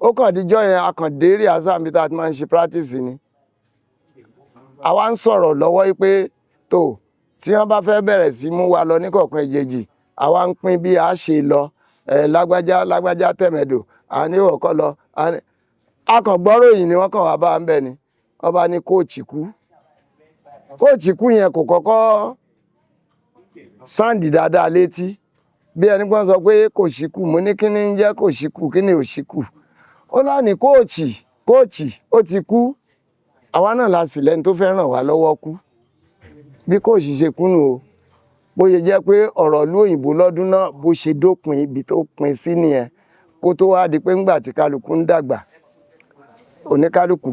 Ó kàn díjọ́ yẹn, a kàn dé rehearsal níbi tá a ti máa ń ṣe practice ni. Àwa ń sọ̀rọ̀ lọ́wọ́ yìí pé tó tí wọ́n bá fẹ́ bẹ̀rẹ̀ sí mú wa lọ ní kọ̀ọ̀kan ìjèjì, àwa ń pín bí a ṣe lọ. Lágbájá lágbájá tẹ̀mẹ̀dò, à ní ìwọ̀kọ́ lọ. A kàn gbọ́ròyìn ni wọ́n kàn wá bá ń bẹ̀ ni. Wọ́n bá ní kóòchì kú. Kóòchì kú yẹn kò kọ́kọ́ sáǹdì dáadáa létí. Bí ẹni kan sọ pé kò síkù, mo ní kí ni ń jẹ́ kò síkù, kí ni ò síkù. Ó láni kóòchì, kóòchì ó ti kú. Àwa náà la sì lẹ́ni tó fẹ́ ràn wá lọ́wọ́ kú. Bí kóòchì ṣe kú nù o. Bó ṣe jẹ́ pé ọ̀rọ̀ ìlú òyìnbó lọ́dún náà bó ṣe dópin ibi tó pin sí nìyẹn, kó tó wá di pé ńgbà tí kálukú ń dàgbà, oníkálukú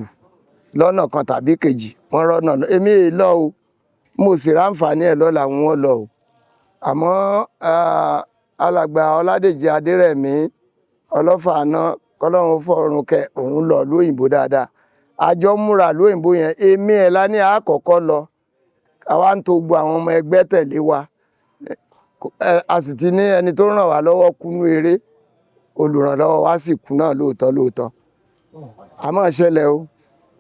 lọ́nà kan tàbí kejì wọ́n rọ́nà lọ. Èmi è lọ o, mo sì ráǹfààní ẹ̀ lọ́la wọn lọ o. Àmọ́ alàgbà Ọládèjì Adérẹ̀mí Ọlọ́fààná, kọ́lọ́run fọ̀run kẹ́, òun lọ ìlú òyìnbó dáadáa. Àjọ múra ìlú òyìnbó yẹn, èmi ẹ̀ la ní àkọ́kọ́ lọ. Àwa ń to gbogbo àwọn ọmọ ẹgbẹ́ tẹ̀lé wa. A sì ti ní ẹni tó ràn wá lọ́wọ́ kúnú eré, olùrànlọ́wọ́ wa sì kú náà lóòótọ́ lóòótọ́. A máa ṣẹlẹ̀ o,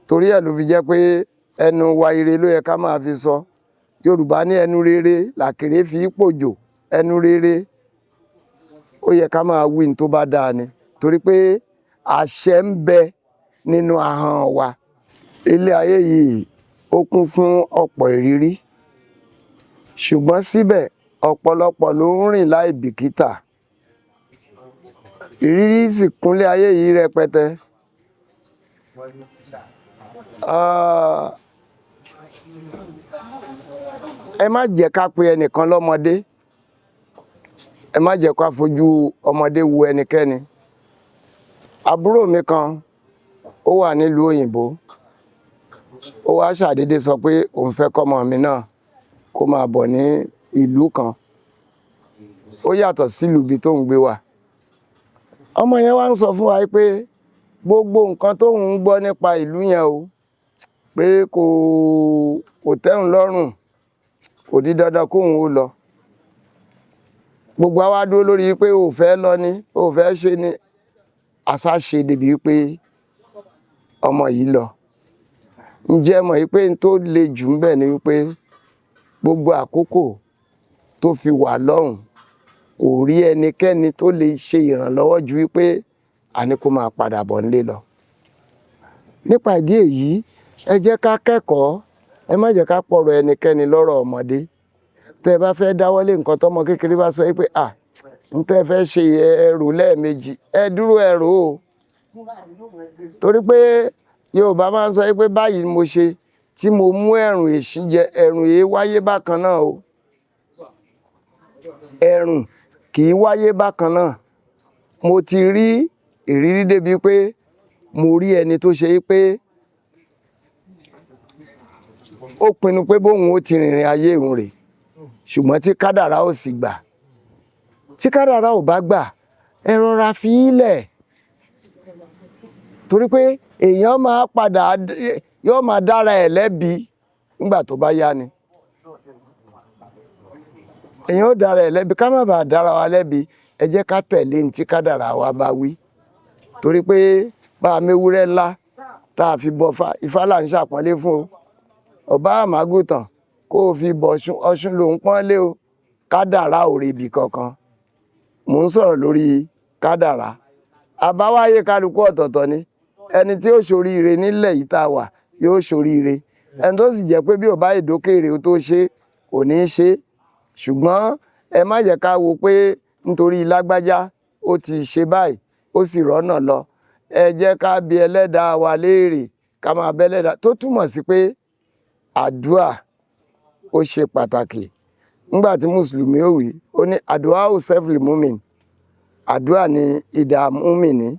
torí ẹ̀ ló fi jẹ́ pé ẹnu wa ire ló yẹ ká máa fi sọ. Yorùbá ní ẹnu rere làkèrè fi pòjò, ẹnu rere ó yẹ ká máa wí ní tó bá dáa ni, torí pé àṣẹ ń bẹ nínú ahọ́n wa. Ilé ayé yìí ó kún fún ọ̀pọ̀ ìrírí, ṣùgbọ́n síbẹ̀ ọ̀pọ̀lọpọ̀ ló ń rìn láì bìkítà. Ìrírí sì kúnlé ayé yìí rẹpẹtẹ. Ẹ má jẹ́ ká pe ẹnìkan lọ́mọdé, ẹ má jẹ́ ká fojú ọmọdé wo ẹnikẹ́ni. Àbúrò mi kan ó wà nílùú òyìnbó, ó wá ṣàdédé sọ pé òun fẹ́ kọ́mọ mi náà kó máa bọ̀ ní ìlú kan, ó yàtọ̀ sílùú ibi tó ń gbé wà. Ọmọ yẹn wá ń sọ fún wa pé gbogbo nǹkan tóun ń gbọ́ nípa ìlú yẹn o, pé kò tẹ́hun lọ́rùn, kò di dandan kóun ó lọ. Gbogbo wa dúró lórí pé o fẹ́ lọ ni, o fẹ́ ṣe ni. Àṣà ṣe débi pé ọmọ yìí lọ. Ǹjẹ́ mọ̀ pé n tó le jù ń bẹ̀ ni wípé gbogbo àkókò tó fi wà lọ́hùn kò rí ẹnikẹ́ni tó lè ṣe ìrànlọ́wọ́ ju wípé a ní kó máa padà bọ̀ nílé lọ. Nípa ìdí èyí, ẹ jẹ́ ká kẹ́kọ̀ọ́, ẹ má jẹ́ ká pọ̀rọ̀ ẹnikẹ́ni lọ́rọ̀ ọmọdé. Tẹ́ ẹ bá fẹ́ dáwọ́lé nǹkan tọ́mọ kékeré bá sọ wípé à ń tẹ́ fẹ́ ṣe ẹrù lẹ́ẹ̀mejì, ẹ dúró ẹ rò ó. Torí pé Yorùbá máa ń sọ wípé báyìí ni mo ṣe tí mo mú ẹ̀rùn èṣí jẹ, ẹ̀rùn èé wáyé bákan náà o. Ẹ̀rùn kì í wáyé bákan náà. Mo ti rí ìrírí débi pé mo rí ẹni tó ṣe pé Ó pinnu pé bóun ó ti rìnrìn ayé òun rè, ṣùgbọ́n tí kádàrá ò sì gbà, tí kádàrá ò bá gbà, ẹ rọra fi í lẹ̀, torí pé èèyàn máa padà yóò máa dára ẹ̀ lẹ́bi nígbà tó bá yá ni. Èèyàn ó dára ẹ̀ lẹ́bi. Ká má bàa dára wa lẹ́bi, ẹ jẹ́ ká tẹ̀lé ní tí kádàrá wa bá wí, torí pé bá a méwúrẹ́ ńlá tá a fi bọ Ifá, Ifá là ń ṣàpọ́nlé fún o. Ọba àmàgùtàn kó o fi bọ Ọ̀ṣun, Ọ̀ṣun ló ń pọ́nlé o. Kádàrá ò rebi kankan. Mò ń sọ̀rọ̀ lórí kádàrá. Àbáwáyé kálukú ọ̀tọ̀ọ̀tọ̀ ni. Ẹni tí ó ṣoríire nílẹ̀ yìí tá a wà yóò ṣoríire, ẹni tó sì jẹ́ pé bí ò bá ìdókèrè ó tó ṣe kò ní í ṣe. Ṣùgbọ́n ẹ má jẹ́ ká wo pé nítorí lágbájá ó ti ṣe báyìí, ó sì rọ́nà lọ. Ẹ jẹ́ ká bi ẹlẹ́dàá wa léèrè, ká máa bẹ ẹlẹ́dàá, tó túmọ̀ sí pé àdúà ó ṣe pàtàkì. Nígbà tí mùsùlùmí ó wí, ó ní àdúà ó sẹ́fìlì múmin, àdúà ní ìdá múmìnì.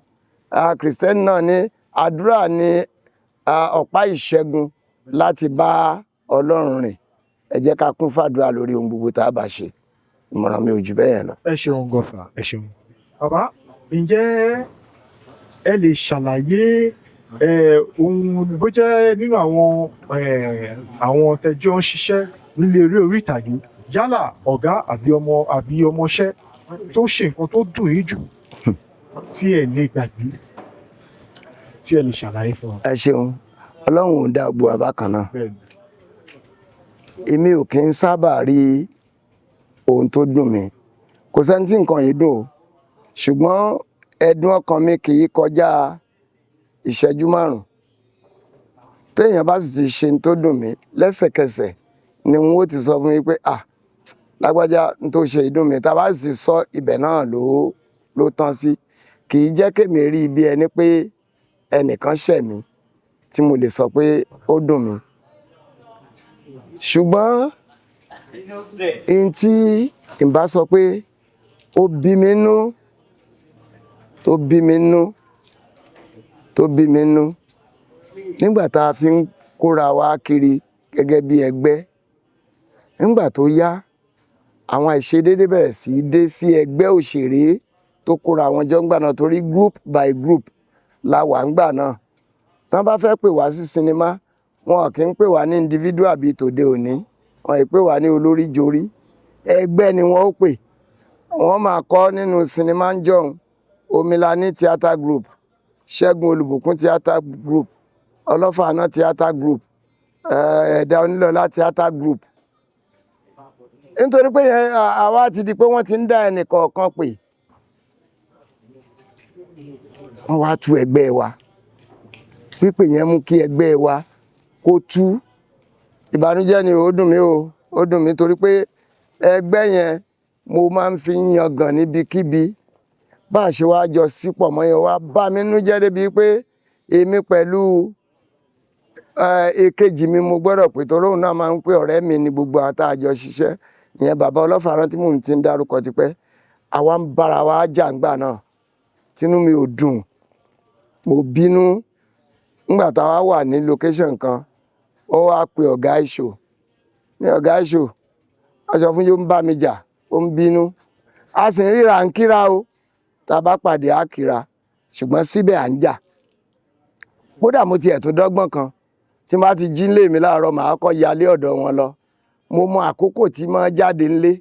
Kìrìsìtẹ́nì náà ní àdúrà ní ọ̀pá ìṣẹ́gun láti bá Ọlọ́run rìn. Ẹ jẹ́ ká kún fàdúrà lórí ohun gbogbo tá a bá ṣe. Ìmọ̀ràn mi ò jù bẹ́ẹ̀ yẹn lọ. Ẹ ṣeun gọfà, ẹ ṣeun. Bàbá, ǹjẹ́ ẹ lè ṣàlàyé ohun bó jẹ́ nínú àwọn tẹjọ́ ń ṣiṣẹ́ nílé eré orí ìtàgé, yálà ọ̀gá àbí ọmọ àbí ọmọṣẹ́, tó ṣe nǹkan tó dùn yín jù tí ẹ lè gbàgbé, tí ẹ lè ṣàlàyé fún wa? Ẹ ṣeun. Ọlọ́run ò dá gbogbo àbá kan náà. Bẹ́ẹ̀ni. Èmi ò kí ń sábà rí ohun tó dùn mí. Kò sẹ́ni tí nǹkan yìí dùn o, ṣùgbọ́n ẹ̀dùn ọkàn mi kì í kọjá ìṣẹ́jú 5. Téèyàn bá sì ti ṣe ohun tó dùn mí, lẹ́sẹ̀kẹsẹ̀ ni n ó ti sọ fún yín pé, "À, lágbájá, n tó ṣe ìdùn mi." Tá a bá sì sọ, ibẹ̀ náà ló tán sí. Kì í jẹ́ kémi rí bí ẹni pé ẹnìkan ṣẹ̀ mí tí mo lè sọ pé ó dùn mí. Ṣùgbọ́n n tí n bá sọ pé ó bí mi nú, tó bí mi nú, tó bí mi nú, nígbà tá a fi ń kóra wa kiri gẹ́gẹ́ bí ẹgbẹ́, nígbà tó yá, àwọn àìṣedédé bẹ̀rẹ̀ sí í dé sí ẹgbẹ́ òṣèré tó kóra wọn jọ ńgbà náà, torí group by group la wà ńgbà náà. Tán bá fẹ́ pè wá sí sinimá, wọn kì í pè wá ní individual bíi tòde òní, wọn ì pè wá ní olórí jorí, ẹgbẹ́ ni wọ́n ó pè. Wọ́n máa kọ́ nínú sinimá ń jọ̀hún: Omilani Theatre Group, Ṣẹ́gun Olùbùkún Theatre Group, Ọlọ́fààná Theatre Group, Ẹ̀dá Onílọ́lá Theatre Group. Nítorí pé àwa ti di pé wọ́n ti ń dá ẹnì kọ̀ọ̀kan pè, wọ́n wá tú ẹgbẹ́ wa. Pípè yẹn mú kí ẹgbẹ́ wa kó tú. Ìbànújẹ́ ni, ó dùn mí o, ó dùn mí, torí pé ẹgbẹ́ yẹn mo máa ń fi yangàn níbikíbi. Bá a ṣe wá jọ sípò mọ́ yẹn wá bá mi nínú jẹ́ débi pé èmi pẹ̀lú èkejì mi, mo gbọ́dọ̀ pé, torí òun náà máa ń pè ọ̀rẹ́ mi ní gbogbo àwọn tá a jọ ṣiṣẹ́ ìyẹn, bàbá Ọlọ́fàrán tí mò ń ti ń dárúkọ tipẹ́. Àwa ń bára wa jà ńgbà náà, tínú mi ò dùn, mo bínú. Ńgbà táwa wà ní location kan, ó wá pe ọ̀gá ìṣò ní ọ̀gá ìṣò aṣọ fún yóò ń bá mi jà, ó ń bínú. A sì ń ríra, ń kíra o. Tá a bá pàdé, á kíra, ṣùgbọ́n síbẹ̀ à ń jà. Kódà mo tiẹ̀ tó dọ́gbọ́n kan, tí n bá ti jí nílé mi láàárọ̀, màá kọ́ yalé ọ̀dọ̀ wọn lọ. Mo mọ àkókò tí máa jáde ńlé,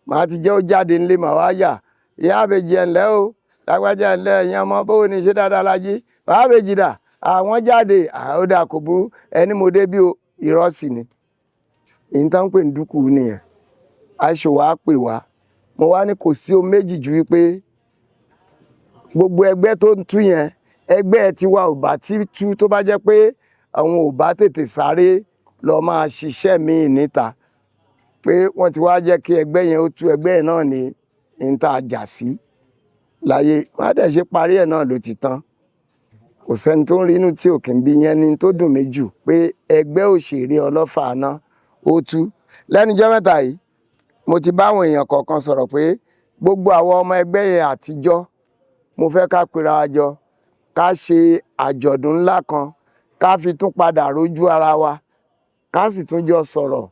màá ti jẹ́ ó jáde ńlé, màá wá yà: "Ìyá àbèjì, ẹ̀ ńlẹ́ o. Lágbájá, ńlẹ́. Ẹ̀yin ọmọ, báwo ni? Ṣe dáadáa la jí? Bàbá àbèjì dà?" "Àwọn jáde." "Ó dà, kò burú, ẹni mo dé bí o." Irọ́ sì ni. Ìyẹn tá ń pè ní dúkù nìyẹn. Aṣọ wa pè wá, mo wá ní kò sí ohun méjì ju wípé gbogbo ẹgbẹ́ tó ń tú yẹn, ẹgbẹ́ tiwa ò bá tí tú, tó bá jẹ́ pé àwọn ò bá tètè sáré lọ máa ṣiṣẹ́ míì níta, pé wọ́n ti wá jẹ́ kí ẹgbẹ́ yẹn ó tú. Ẹgbẹ́ yẹn náà ní ní tá a jà sí láyé. Wọ́n á dẹ̀ ṣe parí ẹ̀ náà ló ti tán. Kò sẹ́ni tó ń rí inú tí ò kì í bí yẹn ní tó dùn mí jù, pé ẹgbẹ́ òṣèré Ọlọ́fààná ó tú. Lẹ́nu jọ́ mẹ́ta yìí, mo ti bá àwọn èèyàn kọ̀ọ̀kan sọ̀rọ̀ pé gbogbo àwọn ọmọ ẹgbẹ́ yẹn àtijọ́, mo fẹ́ ká pera wa jọ, ká ṣe àjọ̀dún ńlá kan, ká fi tún padà rójú ara wa. Ká sì tún jọ sọ̀rọ̀,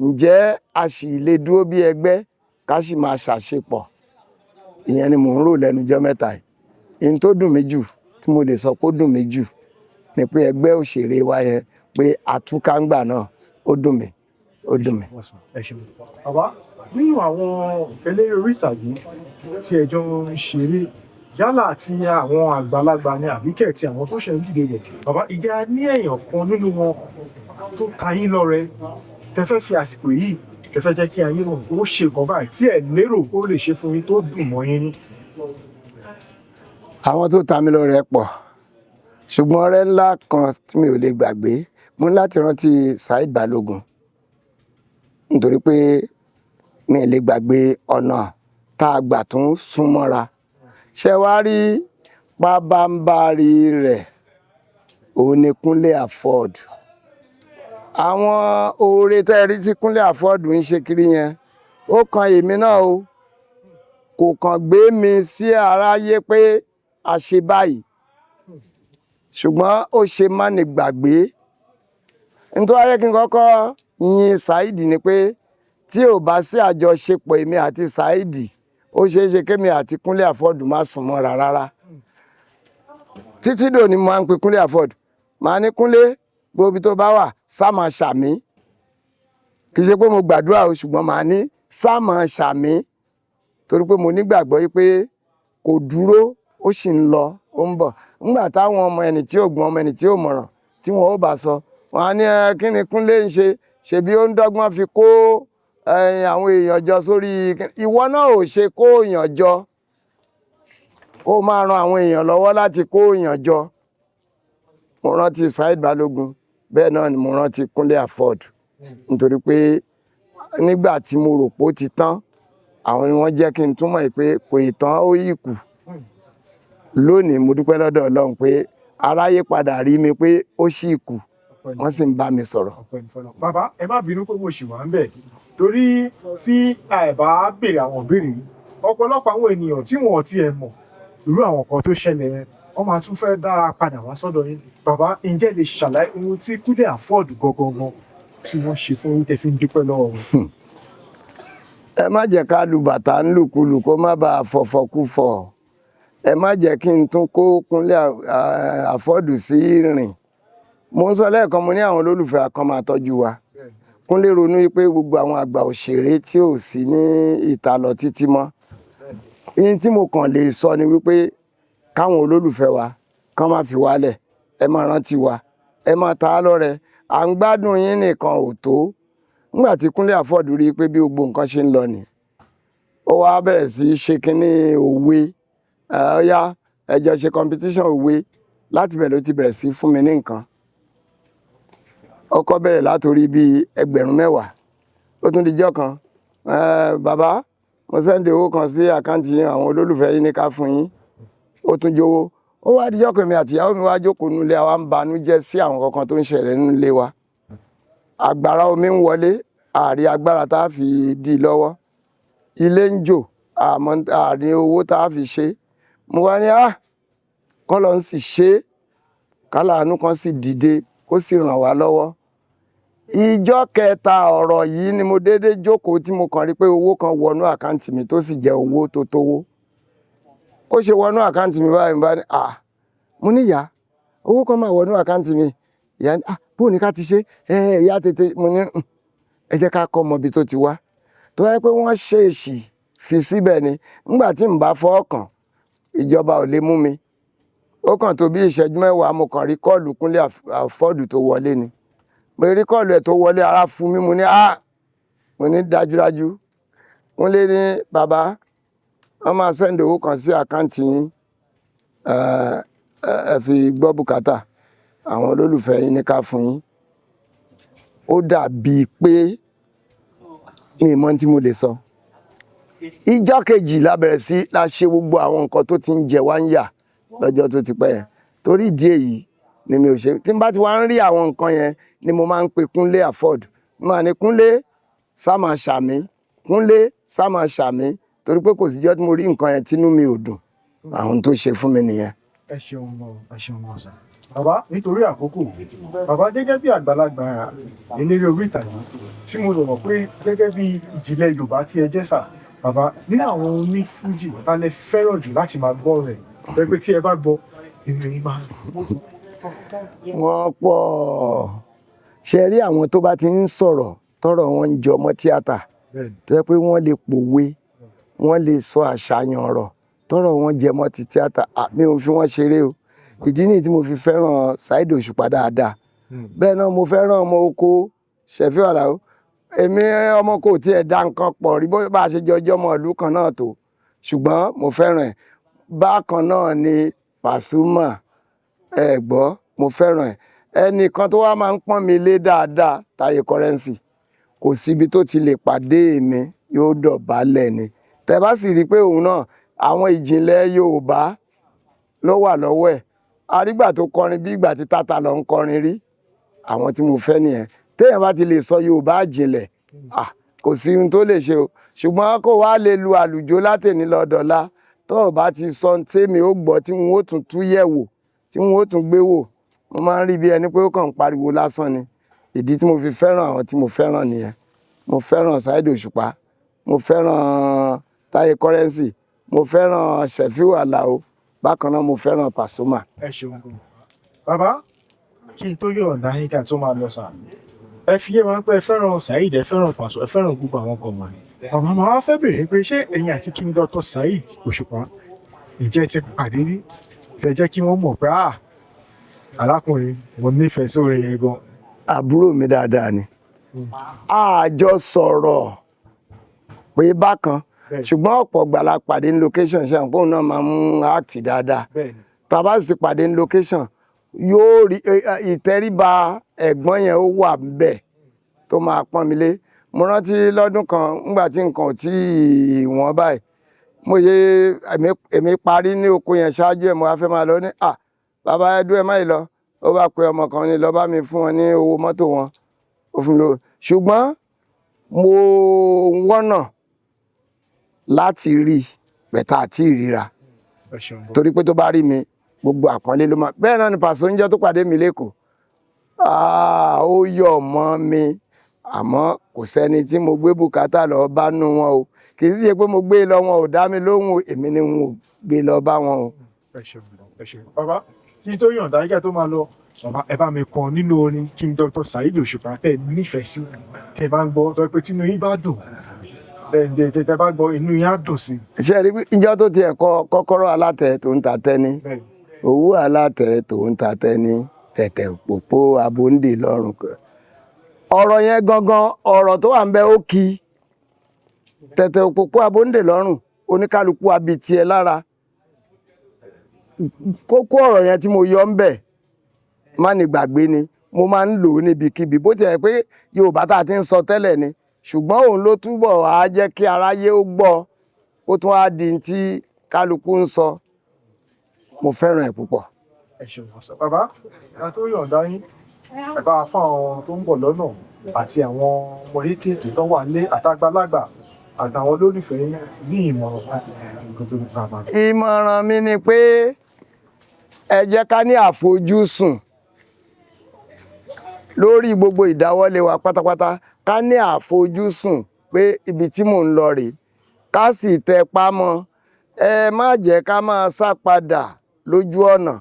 ǹjẹ́ a sì lè dúró bí ẹgbẹ́, ká sì máa ṣàṣepọ̀? Ìyẹn ni mò ń rò lẹ́nu ọjọ́ mẹ́ta yìí. Ihun tó dùn mí jù, tí mo lè sọ pé ó dùn mí jù, ni pé ẹgbẹ́ òṣèré wa yẹn, pé àtúkàǹgbà náà, ó dùn mí, ó dùn mí. Ẹ ṣeun, bàbá. Nínú àwọn eléré orí ìtàgé tí ẹ jọ ń ṣeré, yálà àti àwọn àgbàlagbà ni àbíkẹ́ ti àwọn tó ṣẹ̀ ń dìde rẹ̀, bàbá, ìjà ní èèyàn kan nínú wọn tó ta yín lọ́rẹ, tẹ fẹ́ fi àsìkò yìí, tẹ fẹ́ jẹ́ kí ayé mọ̀ ó ṣe nǹkan báyìí tí ẹ lérò ó lè ṣe fún yín, tó dùn mọ́ yín ní? Àwọn tó ta mí lọ́rẹ pọ̀, ṣùgbọ́n ọ̀rẹ́ ńlá kan tí mi ò lè gbàgbé, mo ní láti rántí Saheed Balogun, nítorí pé mi ò lè gbàgbé ọ̀nà tá a gbà tún sún mọ́ra. Ṣé wàá rí pabambarì rẹ̀? Òun ni Kúnlé Afod. Àwọn oore tẹ́ ẹ rí tí Kúnlé Afod ń ṣe kiri yẹn, ó kan èmi náà o. Kò kàn gbé mi sí aráyé pé a ṣe báyìí, ṣùgbọ́n ó ṣe má ní gbàgbé. Nítorí ayé kí n kọ́kọ́ yin Saheed ni pé tí ò bá sí àjọṣepọ̀ èmi àti Saheed, ó ṣeé ṣe kémi àti Kúnlé Afod má sùn mọ́ra rárá. Títí dòní, mo máa ń pe Kúnlé Afod, màá ní, "Kúnlé, gbogbo ibi tó bá wà, sá máa ṣàmí." Kì í ṣe pé mo gbàdúrà o, ṣùgbọ́n màá ní sá máa ṣàmí, torí pé mo nígbàgbọ́ yìí pé kò dúró, ó sì ń lọ, ó ń bọ̀. Nígbà táwọn ọmọ ẹni tí ò gbọ́n, ọmọ ẹni tí ò mọ̀ràn, tí wọn ó bá sọ, wọn á ní, "Ẹ kí ni Kúnlé ń ṣe? Ṣebí ó ń dọ́gbọ́n fi kó àwọn èèyàn jọ sórí." Ìwọ náà ò ṣe kó èèyàn jọ, kó máa ran àwọn èèyàn lọ́wọ́ láti kó èèyàn jọ. Mo rántí Saheed Balogun, bẹ́ẹ̀ náà ni mo rántí Kúnlé Afod, nítorí pé nígbà tí mo rò pé ó ti tán, àwọn ni wọ́n jẹ́ kí n túmọ̀ pé kò ì tán, ó yìí kù. Lónìí, mo dúpẹ́ lọ́dọ̀ Ọlọ́run pé aráyé padà rí mi pé ó sì kù, wọ́n sì ń bá mi sọ̀rọ̀. Bàbá, ẹ má bínú pé mo ṣì wà ń bẹ̀, torí tí àìbá béèrè àwọn ìbéèrè yìí, ọ̀pọ̀lọpọ̀ àwọn ènìyàn tí wọn ò tiẹ̀ mọ̀ irú àwọn kan tó ṣẹlẹ̀ yẹn, wọ́n máa tún fẹ́ dá a padà wá sọ́dọ̀ yín. Bàbá, ǹjẹ́ lè ṣàlàyé ohun tí Kúnlé Afod gangan tí wọ́n ṣe fún yín tẹ́ fi ń dúpẹ́ lọ́wọ́ wọn? Ẹ má jẹ́ ká lu bàtà ńlùkulù, kó má bàa fọ̀fọ̀kúfọ̀. Ẹ má jẹ́ kí n tún kó Kúnlé Afod sí rìn. Mo ń sọ lẹ́ẹ̀kan, mo ní àwọn olólùfẹ́ kan máa tọ́jú wa. Kúnlé ronú pé gbogbo àwọn àgbà òṣèré tí ò sí ní ìta lọ títí mọ́. Ihun tí mo kàn lè sọ ni wípé káwọn olólùfẹ́ wa kán má fi wálẹ̀, ẹ máa rántí wa, ẹ máa ta á lọ́rẹ. À ń gbádùn yín nìkan ò tó. Nígbà tí Kúnlé Afod rí i pé bí gbogbo nǹkan ṣe ń lọ ni, ó wá bẹ̀rẹ̀ sí í ṣe kínní òwe. Ó yá, ẹ jọ ṣe competition òwe. Láti bẹ̀rẹ̀ ló ti bẹ̀rẹ̀ sí fún mi ní nǹkan. Ó kọ́ bẹ̀rẹ̀ látòrí bíi 10,000. Ó tún dijọ́ kan, "Bàbá, mo send owó kan sí account yín, àwọn olólùfẹ́ yín ní ká fún yín." Ó tún jówó. Ó wá dijọ́ kan, èmi àti ìyàwó mi wá jókòó nílé, àwa ń banújẹ́ sí àwọn kankan tó ń ṣẹlẹ̀ nínú ilé wa. Àgbàrá omi ń wọlé, àárí agbára tá a fi dí i lọ́wọ́. Ilé ń jò, àmọ́ àárín owó tá a fi ṣe. Mo wá ní, ah, kọ́lọ́ ń sì ṣe é, kálàánú kan sì dìde kó sì ràn wá lọ́wọ́. Ìjọ́ kẹta ọ̀rọ̀ yìí ni mo déédéé jókòó tí mo kàn rí pé owó kan wọnú account mi, tó sì jẹ́ owó tó tówó. Ó ṣe wọnú account mi báyìí, mo bá ní, "Ah." Mo ní, "Ìyá, owó kan máa wọnú account mi." Ìyá ní, "Ah, bóò ní ká ti ṣe ẹ?" Ìyá tètè, mo ní, "Ẹ jẹ́ ká kọ́ mọ ibi tó ti wá." Tó wáyé pé wọ́n ṣèèṣì fi síbẹ̀ ni, nígbà tí n bá fọwọ́ kàn, ìjọba ò lè mú mi. Ó kàn tó bí ìṣẹ́jú 10, mo kàn rí call Kúnlé Afod tó wọlé ni. Mo rí call ẹ̀ tó wọlé, ara fún mi. Mo ní, "Ah." Mo ní, "Dájúdájú." Kúnlé ní, "Bàbá, wọ́n máa send owó kan sí account yín, ẹ fi gbọ́ bùkátà, àwọn olólùfẹ́ yín ní ká fún yín." Ó dàbíi pé mi ì mọ ohun tí mo lè sọ. Ìjọ́ kejì la bẹ̀rẹ̀ sí la ṣe gbogbo àwọn nǹkan tó ti ń jẹ wá ń yà lọ́jọ́ tó ti pẹ́ yẹn. Torí ìdí èyí ni mi ò ṣe. Tí n bá ti wá ń rí àwọn nǹkan yẹn ni mo máa ń pe Kúnlé Afod. Mo máa ní, "Kúnlé, sá máa ṣàmí. Kúnlé, sá máa ṣàmí," torí pé kò síjọ́ tí mo rí nǹkan yẹn tínú mi ò dùn. Àwọn tó ṣe fún mi nìyẹn. Ẹ ṣeun gan, ẹ ṣeun gan sir. Bàbá, nítorí àkókò, bàbá, gẹ́gẹ́ bí àgbàlagbà eléré orí ìtàgé tí mo rò mọ̀ pé gẹ́gẹ́ bí ìjìnlẹ̀ Yorùbá tí ẹ jẹ́ sà, bàbá, nínú àwọn onífújì, ta lẹ fẹ́ràn jù láti máa gbọ́ rẹ̀ jẹ́ pé tí ẹ bá gbọ́, inú yín máa dùn? Wọ́n pọ̀. Ṣe rí àwọn tó bá ti ń sọ̀rọ̀, tọ́rọ̀ wọn ń jọ mọ́ tíátà, tó jẹ́ pé wọ́n lè pòwe, wọ́n lè sọ àṣàyàn ọ̀rọ̀, tọ́rọ̀ wọn jẹ mọ́ ti tíátà, mi ò fi wọ́n ṣeré o. Ìdí nìyí tí mo fi fẹ́ràn Saheed Òṣùpá dáadáa. Bẹ́ẹ̀ náà mo fẹ́ràn ọmọ oko Ṣẹ̀fíù Àlàó. Èmi ọmọ kò tiẹ̀ dá nǹkan pọ̀ rí bó bá a ṣe jọjọ́ ọmọ ìlú kan náà tó, ṣùgbọ́n mo fẹ́ràn ẹ̀. Bákan náà ni Pasuma, ẹ gbọ́, mo fẹ́ràn ẹ̀. Ẹnìkan tó wá máa ń pọ́n mi lé dáadáa, Táyé Currency, kò síbi tó ti lè pàdé mi, yóò dọ̀bálẹ̀ ni. Tẹ bá sì rí i pé òun náà, àwọn ìjìnlẹ̀ Yorùbá ló wà lọ́wọ́ ẹ̀. Arígbà tó kọrin bí ìgbà tí tata lọ ń kọrin rí. Àwọn tí mo fẹ́ nìyẹn. Téèyàn bá ti lè sọ Yorùbá ìjìnlẹ̀, kò sí ohun tó lè ṣe o. Ṣùgbọ́n kó wá lè lu àlùjó látẹ̀ní lọ dọ̀la, tó o bá ti sọ tèmi ó gbọ́, tí n ó tún tú yẹ̀ wò, tí n ó tún gbé wò, mo máa ń rí bí ẹni pé ó kàn ń pariwo lásán ni. Ìdí tí mo fi fẹ́ràn àwọn tí mo fẹ́ràn nìyẹn. Mo fẹ́ràn Saheed Òṣùpá, mo fẹ́ràn Táyé Currency, mo fẹ́ràn Ṣẹ̀fíù Àlàó, bákan náà mo fẹ́ràn Pasuma. Ẹ ṣeun gan, bàbá. Kí n tó yọ̀ǹda yín ká tó máa lọ sà, ẹ fi yé wa pé ẹ fẹ́ràn Saheed, ẹ fẹ́ràn Paso, ẹ fẹ́ràn gbogbo àwọn kan wọ̀nyí. Bàbá, máa wá fẹ́ bèrè pé ṣé ẹ̀yin àti King Dr. Saheed Òṣùpá, ǹjẹ́ ti pàdé rí? Ẹ jẹ́ kí wọ́n mọ̀ pé, ah, arákùnrin, mo nífẹ̀ẹ́ sórin yẹn gan. Àbúrò mi dáadáa ni. A jọ sọ̀rọ̀ pé bákan, ṣùgbọ́n ọ̀pọ̀ ìgbà la pàdé ní location. Ṣe àwọn òun náà máa ń act dáadáa. Tá a bá sì pàdé ní location, yóò rí ìtẹríba ẹ̀gbọ́n yẹn, ó wà ńbẹ̀ tó máa pọ́n mi lé. Mo rántí lọ́dún kan, ńgbà tí nǹkan ò tí ì wọ́n báyìí, mo ṣe èmi parí ní oko yẹn ṣáájú ẹ̀, mo wá fẹ́ máa lọ ní, à, bàbá, ẹ dúró, ẹ má yìí lọ. Ó bá pe ọmọ kan ní lọ bá mi fún wọn ní owó mọ́tò wọn, ó fún mi lówó. Ṣùgbọ́n mo wọ́nà láti rí bẹ̀tà àti ìríra, Ẹ ṣeun gan. torí pé tó bá rí mi, gbogbo àpọ́nlé ló máa. Bẹ́ẹ̀ náà ni Pàṣọ ń jẹ́ tó pàdé mi lẹ́kọ̀ọ́, ó yọ̀ mọ́ mi, àmọ́ kò sẹ́ni tí mo gbé bùkátà lọ bá nú wọn o. Kì í sì ṣe pé mo gbé lọ, wọn ò dá mi lóhùn o, èmi ni n ò gbé lọ bá wọn o. Ẹ ṣeun gan, ẹ ṣeun bàbá. Kí n tó yọ̀ǹda yín ká tó máa lọ, bàbá, ẹ bá mi kan nínú orin King Dr. Saheed Òṣùpá tẹ́ ẹ nífẹ̀ẹ́ sí, tẹ́ ẹ bá ń gbọ́, tó jẹ́ pé tínú yín bá dùn, tẹ́ ẹ bá gbọ́, inú yín á dùn sí. Ṣé ẹ rí pé ìjọ tó tiẹ̀ kọ kọ́kọ́rọ́ alátẹ tó ń ta tẹ́ni, owó alátẹ tó ń ta tẹ́ni, tẹ̀tẹ̀ òpópó abóńdè lọ́rùn kan, ọ̀rọ̀ yẹn gangan, ọ̀rọ̀ tó wà ń bẹ, ó kí tẹ̀tẹ̀ òpópó abóńdè lọ́rùn, oníkálukú abitiẹ lára. Kókó ọ̀rọ̀ yẹn tí mo yọ ń bẹ̀, má ní gbàgbé ni, mo máa ń lò ó níbikíbi. Bó tiẹ̀ pé Yorùbá tá a ti ń sọ tẹ́lẹ̀ ni, ṣùgbọ́n òun ló túbọ̀ á jẹ́ kí aráyé ó gbọ́, kó tún á di tí kálukú ń sọ. Mo fẹ́ràn ẹ̀ púpọ̀. Ẹ ṣeun sọ bàbá. Ká tó yọ̀ǹda yín, ẹ bá wa fún àwọn tó ń bọ̀ lọ́nà àti àwọn ọmọ kéékèèké tó wà lé àtàgbàlagbà àtàwọn olólùfẹ́ yín ní ìmọ̀ràn kan kó tó ní bàbá. Ìmọ̀ràn mi ni pé ẹ jẹ́ ká ní àfojúsùn lórí gbogbo ìdáwọ́lé wa pátápátá, ká ní àfojúsùn pé ibi tí mò ń lọ rèé, ká sì tẹpá mọ́. Ẹ má jẹ́ ká máa sá padà lójú ọ̀nà,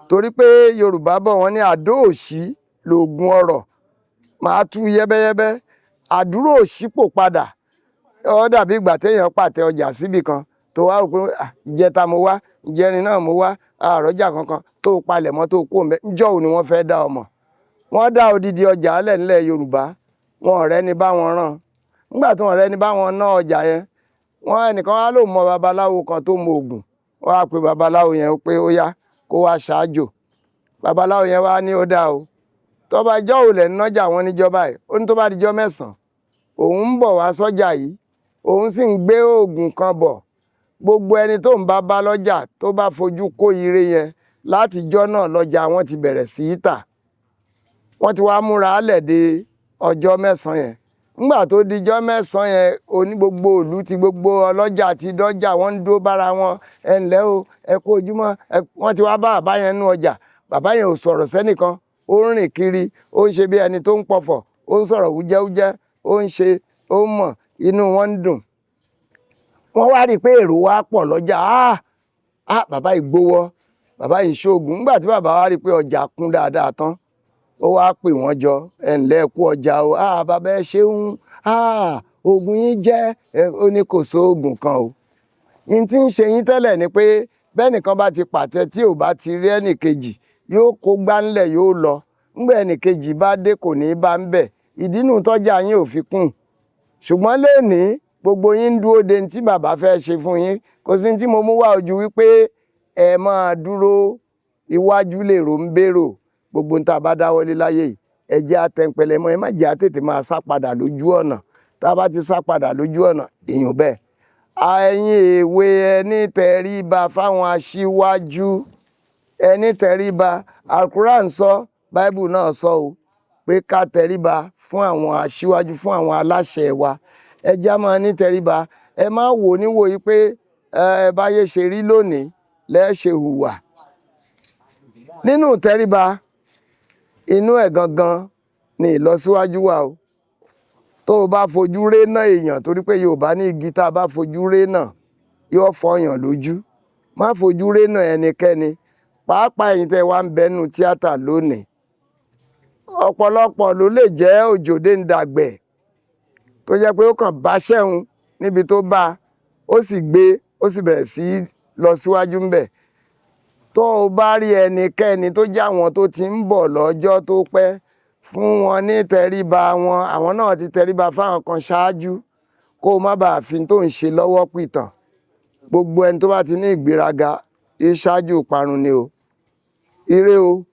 torí pé Yorùbá bọ̀, wọ́n ní àdó òṣì lóògùn ọrọ̀. Máa tú yẹ́bẹ́yẹ́bẹ́, àdúrò òṣìpò padà. Ó dàbí ìgbà téèyàn pàtẹ ọjà síbì kan, tó wá wò pé, "Ah, ìjẹta mo wá, ìjẹrin náà mo wá, àròjà kankan," tó palẹ̀ mọ́, tó kó mbẹ́. Ńjọ́ wo ni wọ́n fẹ́ dá ọmọ? Wọ́n dá odidi ọjà alẹ̀ nílẹ̀ Yorùbá, wọn ọ̀rẹ́ ni bá wọn rán. Nígbà tí wọn ọ̀rẹ́ ni bá wọn ná ọjà yẹn, wọn ẹnìkan wá lóun mọ babaláwo kan tó mọ ògùn. Wọ́n á pe babaláwo yẹn pé ó yá, kó wá ṣáájò. Babaláwo yẹn wá ní ó dá o, tó bá jọ́ òlẹ̀ ń nájà wọn níjọba yìí, ó ní tó bá dijọ́ 9, òun ń bọ̀ wá sọ́jà yìí, òun sì ń gbé oògùn kan bọ̀. Gbogbo ẹni tó ń bá bá lọ́jà, tó bá fojú kó ire yẹn, látijọ́ náà lọ́jà wọn ti bẹ̀rẹ̀ sí í tà. Wọ́n ti wá múra lẹ̀ de ọjọ́ 9 yẹn. Nígbà tó dijọ́ 9 yẹn, oní gbogbo ìlú ti, gbogbo ọlọ́jà ti dọ́jà, wọ́n ń dó bára wọn, ẹ ǹlẹ́ o, ẹ kú ojúmọ́. Wọ́n ti wá bá àbá yẹn nú ọjà. Bàbá yẹn ò sọ̀rọ̀ sẹ́nìkan, ó ń rìn kiri, ó ń ṣe bí ẹni tó ń pọ̀fọ̀, ó ń sọ̀rọ̀ wújẹ́wújẹ́, ó ń ṣe, ó ń mọ̀, inú wọn ń dùn. Wọ́n wá rí i pé èrò wa pọ̀ lọ́jà. Ah ah, bàbá yìí gbówọ́, bàbá yìí ń ṣoògùn. Nígbà tí bàbá wa rí i pé ọjà kún dáadáa tán, ó wá pè wọ́n jọ. Ẹ ǹlẹ́, ẹ kú ọjà o. Ah, bàbá, ẹ ṣeun. Ah, oògùn yín jẹ́ ẹ. Ó ní kò sóògùn kan o. N tí ń ṣe yín tẹ́lẹ̀ ni pé bẹ́nìkan bá ti pàtẹ, tí ò bá ti rí ẹnìkejì, yóò kó gbáńlẹ̀, yóò lọ. Ńgbà ẹnìkejì bá dé, kò ní í bá ń bẹ̀. Ìdínú tọ́jà yín ò fi kún. Ṣùgbọ́n lénìí, gbogbo yín ń dúró de ní tí bàbá fẹ́ ṣe fún yín. Kò sí ní tí mo mú wá ojú wípé ẹ máa dúró, iwájú lèrò ń bérò. Gbogbo ní tá a bá dáwọ́lé láyé yìí, ẹ jẹ́ àtẹ̀pẹlẹ mọ́, ẹ má jẹ́ àtètè máa sá padà lójú ọ̀nà. Tá a bá ti sá padà lójú ọ̀nà, èèyàn bẹ́ẹ̀. Ẹ̀yin èwe, ẹni tẹríba fáwọn aṣíwájú, ẹni tẹríba. Alquran sọ, Báíbù náà sọ o, pé ká tẹríba fún àwọn aṣíwájú, fún àwọn aláṣẹ wa. Ẹ jẹ́ á máa ní tẹríba. Ẹ má wò níwò yìí pé ẹ báyé ṣe rí lónìí lẹ́ẹ̀ ṣe hùwà. Nínú tẹríba, inú ẹ̀ gangan ni ìlọsíwájú wà o. Tó o bá fojú rénà èèyàn, torí pé Yorùbá ní igi tá a bá fojú rénà yóò fọyàn lójú. Má fojú rénà ẹnikẹ́ni, pàápàá ẹ̀yin tẹ́ wá ń bẹnu tíátà lónìí. Ọ̀pọ̀lọpọ̀ ló lè jẹ́ òjòdè ń dàgbẹ̀, tó jẹ́ pé ó kàn bá ṣẹ́hun níbi tó bá ó sì gbé, ó sì bẹ̀rẹ̀ sí í lọ síwájú ńbẹ̀. Tó o bá rí ẹnikẹ́ni tó jẹ́ àwọn tó ti ń bọ̀ lọ́jọ́ tó pẹ́, fún wọn ní tẹríba wọn. Àwọn náà ti tẹríba fáwọn kan ṣáájú, kó o má bàa fi tó ń ṣe lọ́wọ́ pìtàn. Gbogbo ẹni tó bá ti ní ìgbéraga, ìṣáájú ìparun ni o. Ire o.